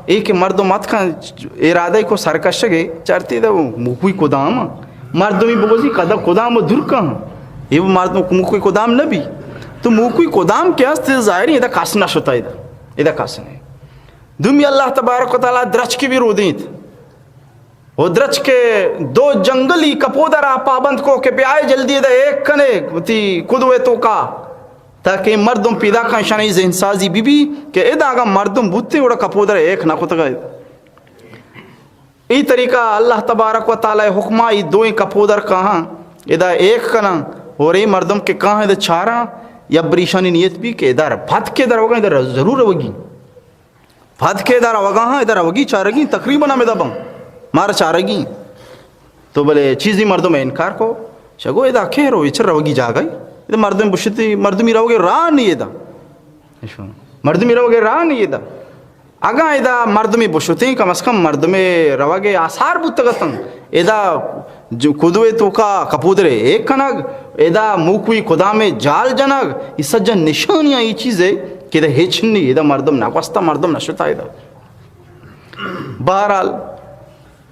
اے کہ مردم اتکاں ارادہ کو سرکشگے چرتی دا موکوئی کدام مردمی بگوزی کدا کدام دور کن۔ یہ مردم موکوئی کدام نبی۔ تو موکوئی کدام کہ است ظاہری ادا کس نہ شتا ادا۔ ادا کس نہیں۔ دومی اللہ تبارک و تعالی درچکے بھی رودینت و درچکے دو جنگلی کپودرا پابند کو کہ بیائے جلدی ادا ایک کنے وتی کدوے توکا، تاکہ مردم پیدا کن، شانی ذہن سازی بی بی کہ ادا اگاں مردم بوتے گڑا کپودر ایک نہ کتگا۔ ای طریقہ اللہ تبارک و تعالی حکما ای دوئیں کپودر کاہاں ادا ایک کناں، اور ای مردم کہ کاہاں ادا چاراں، یا بریشانی نیت بی کہ ادا پد کے در وگاں، ادا ضرور وگی۔ پد کے ادا روگا ہاں، ادا روگی چارگی، تقریباً ہم ادا بم مار چارگی۔ تو بلے چیزی مردم انکار کو، شگو ادا کہرو، اچ روگی جاگہ، ادا مردم بشتی، مردمی روگے راہ نہیں ادا۔ مردمی روگے راہ نہیں ادا۔ اگاں ادا مردمی بشتیں، کم از کم مردمے روگے آثار بوتگتن۔ ادا جو کدوے توکا کپودرے ایک کنگ، ادا موکوئی کدامے جال جنگ، ای سجہ نشانیاں ای چیزے کہ ادا ہچ نی، ادا مردم نہ گوستا، مردم نہ شتا ادا۔ بہرحال،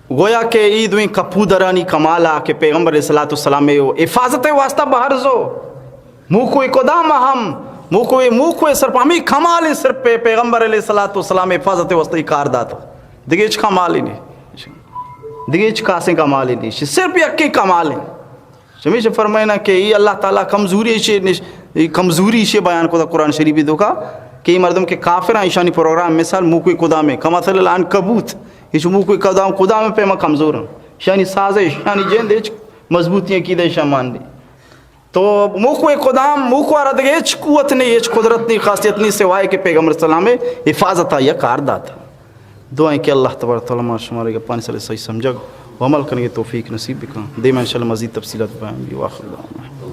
گویا کہ ای دوئیں کپودرانی کمالا کہ پیغمبر علیہ الصلوۃ والسلام ء حفاظت واسطہ بہرزو، موکوئی کدام ہم، موکوئی، موکوئی صرف ہمیں کمال صرف پہ پیغمبر علیہ الصلوۃ والسلام حفاظت واسطہ ای کار داتا۔ دگہ ہچ کمال ہی نہیں۔ دگہ ہچ کاسیں کمال ہی نہیں۔ صرف یکیں کمال ہے۔ چمیش فرمائنا کہ ای اللہ تعالی کمزوری شے نش-، ای کمزوری شے بیان کو قرآن شریف دوکا کہ ای مردم کہ کافر ہیں، ایشانی پروگرام مثال موکوئی کدام ہے، کمثل العنکبوت، ایش موکوئی کدام، کدام پیما کمزور ہیں۔ ایشانی سازش، ایشانی جند ہچ مضبوطی عقیدہ شمان دی۔ تو موکوئی کدام، موکو آرا دگہ ہچ قوت نہیں، ہچ قدرت نہیں، خاصیت نہیں، سوائے کہ پیغمبر سلام حفاظت آیا کار داتا۔ دعائیں کہ اللہ تبارک و تعالی ما شمارے گپانی سر صحیح سمجھگ و عمل کرنے کی توفیق نصیب بکن۔ دیما انشاءاللہ مزید تفصیلات بیان بی۔ واخر دعوانا۔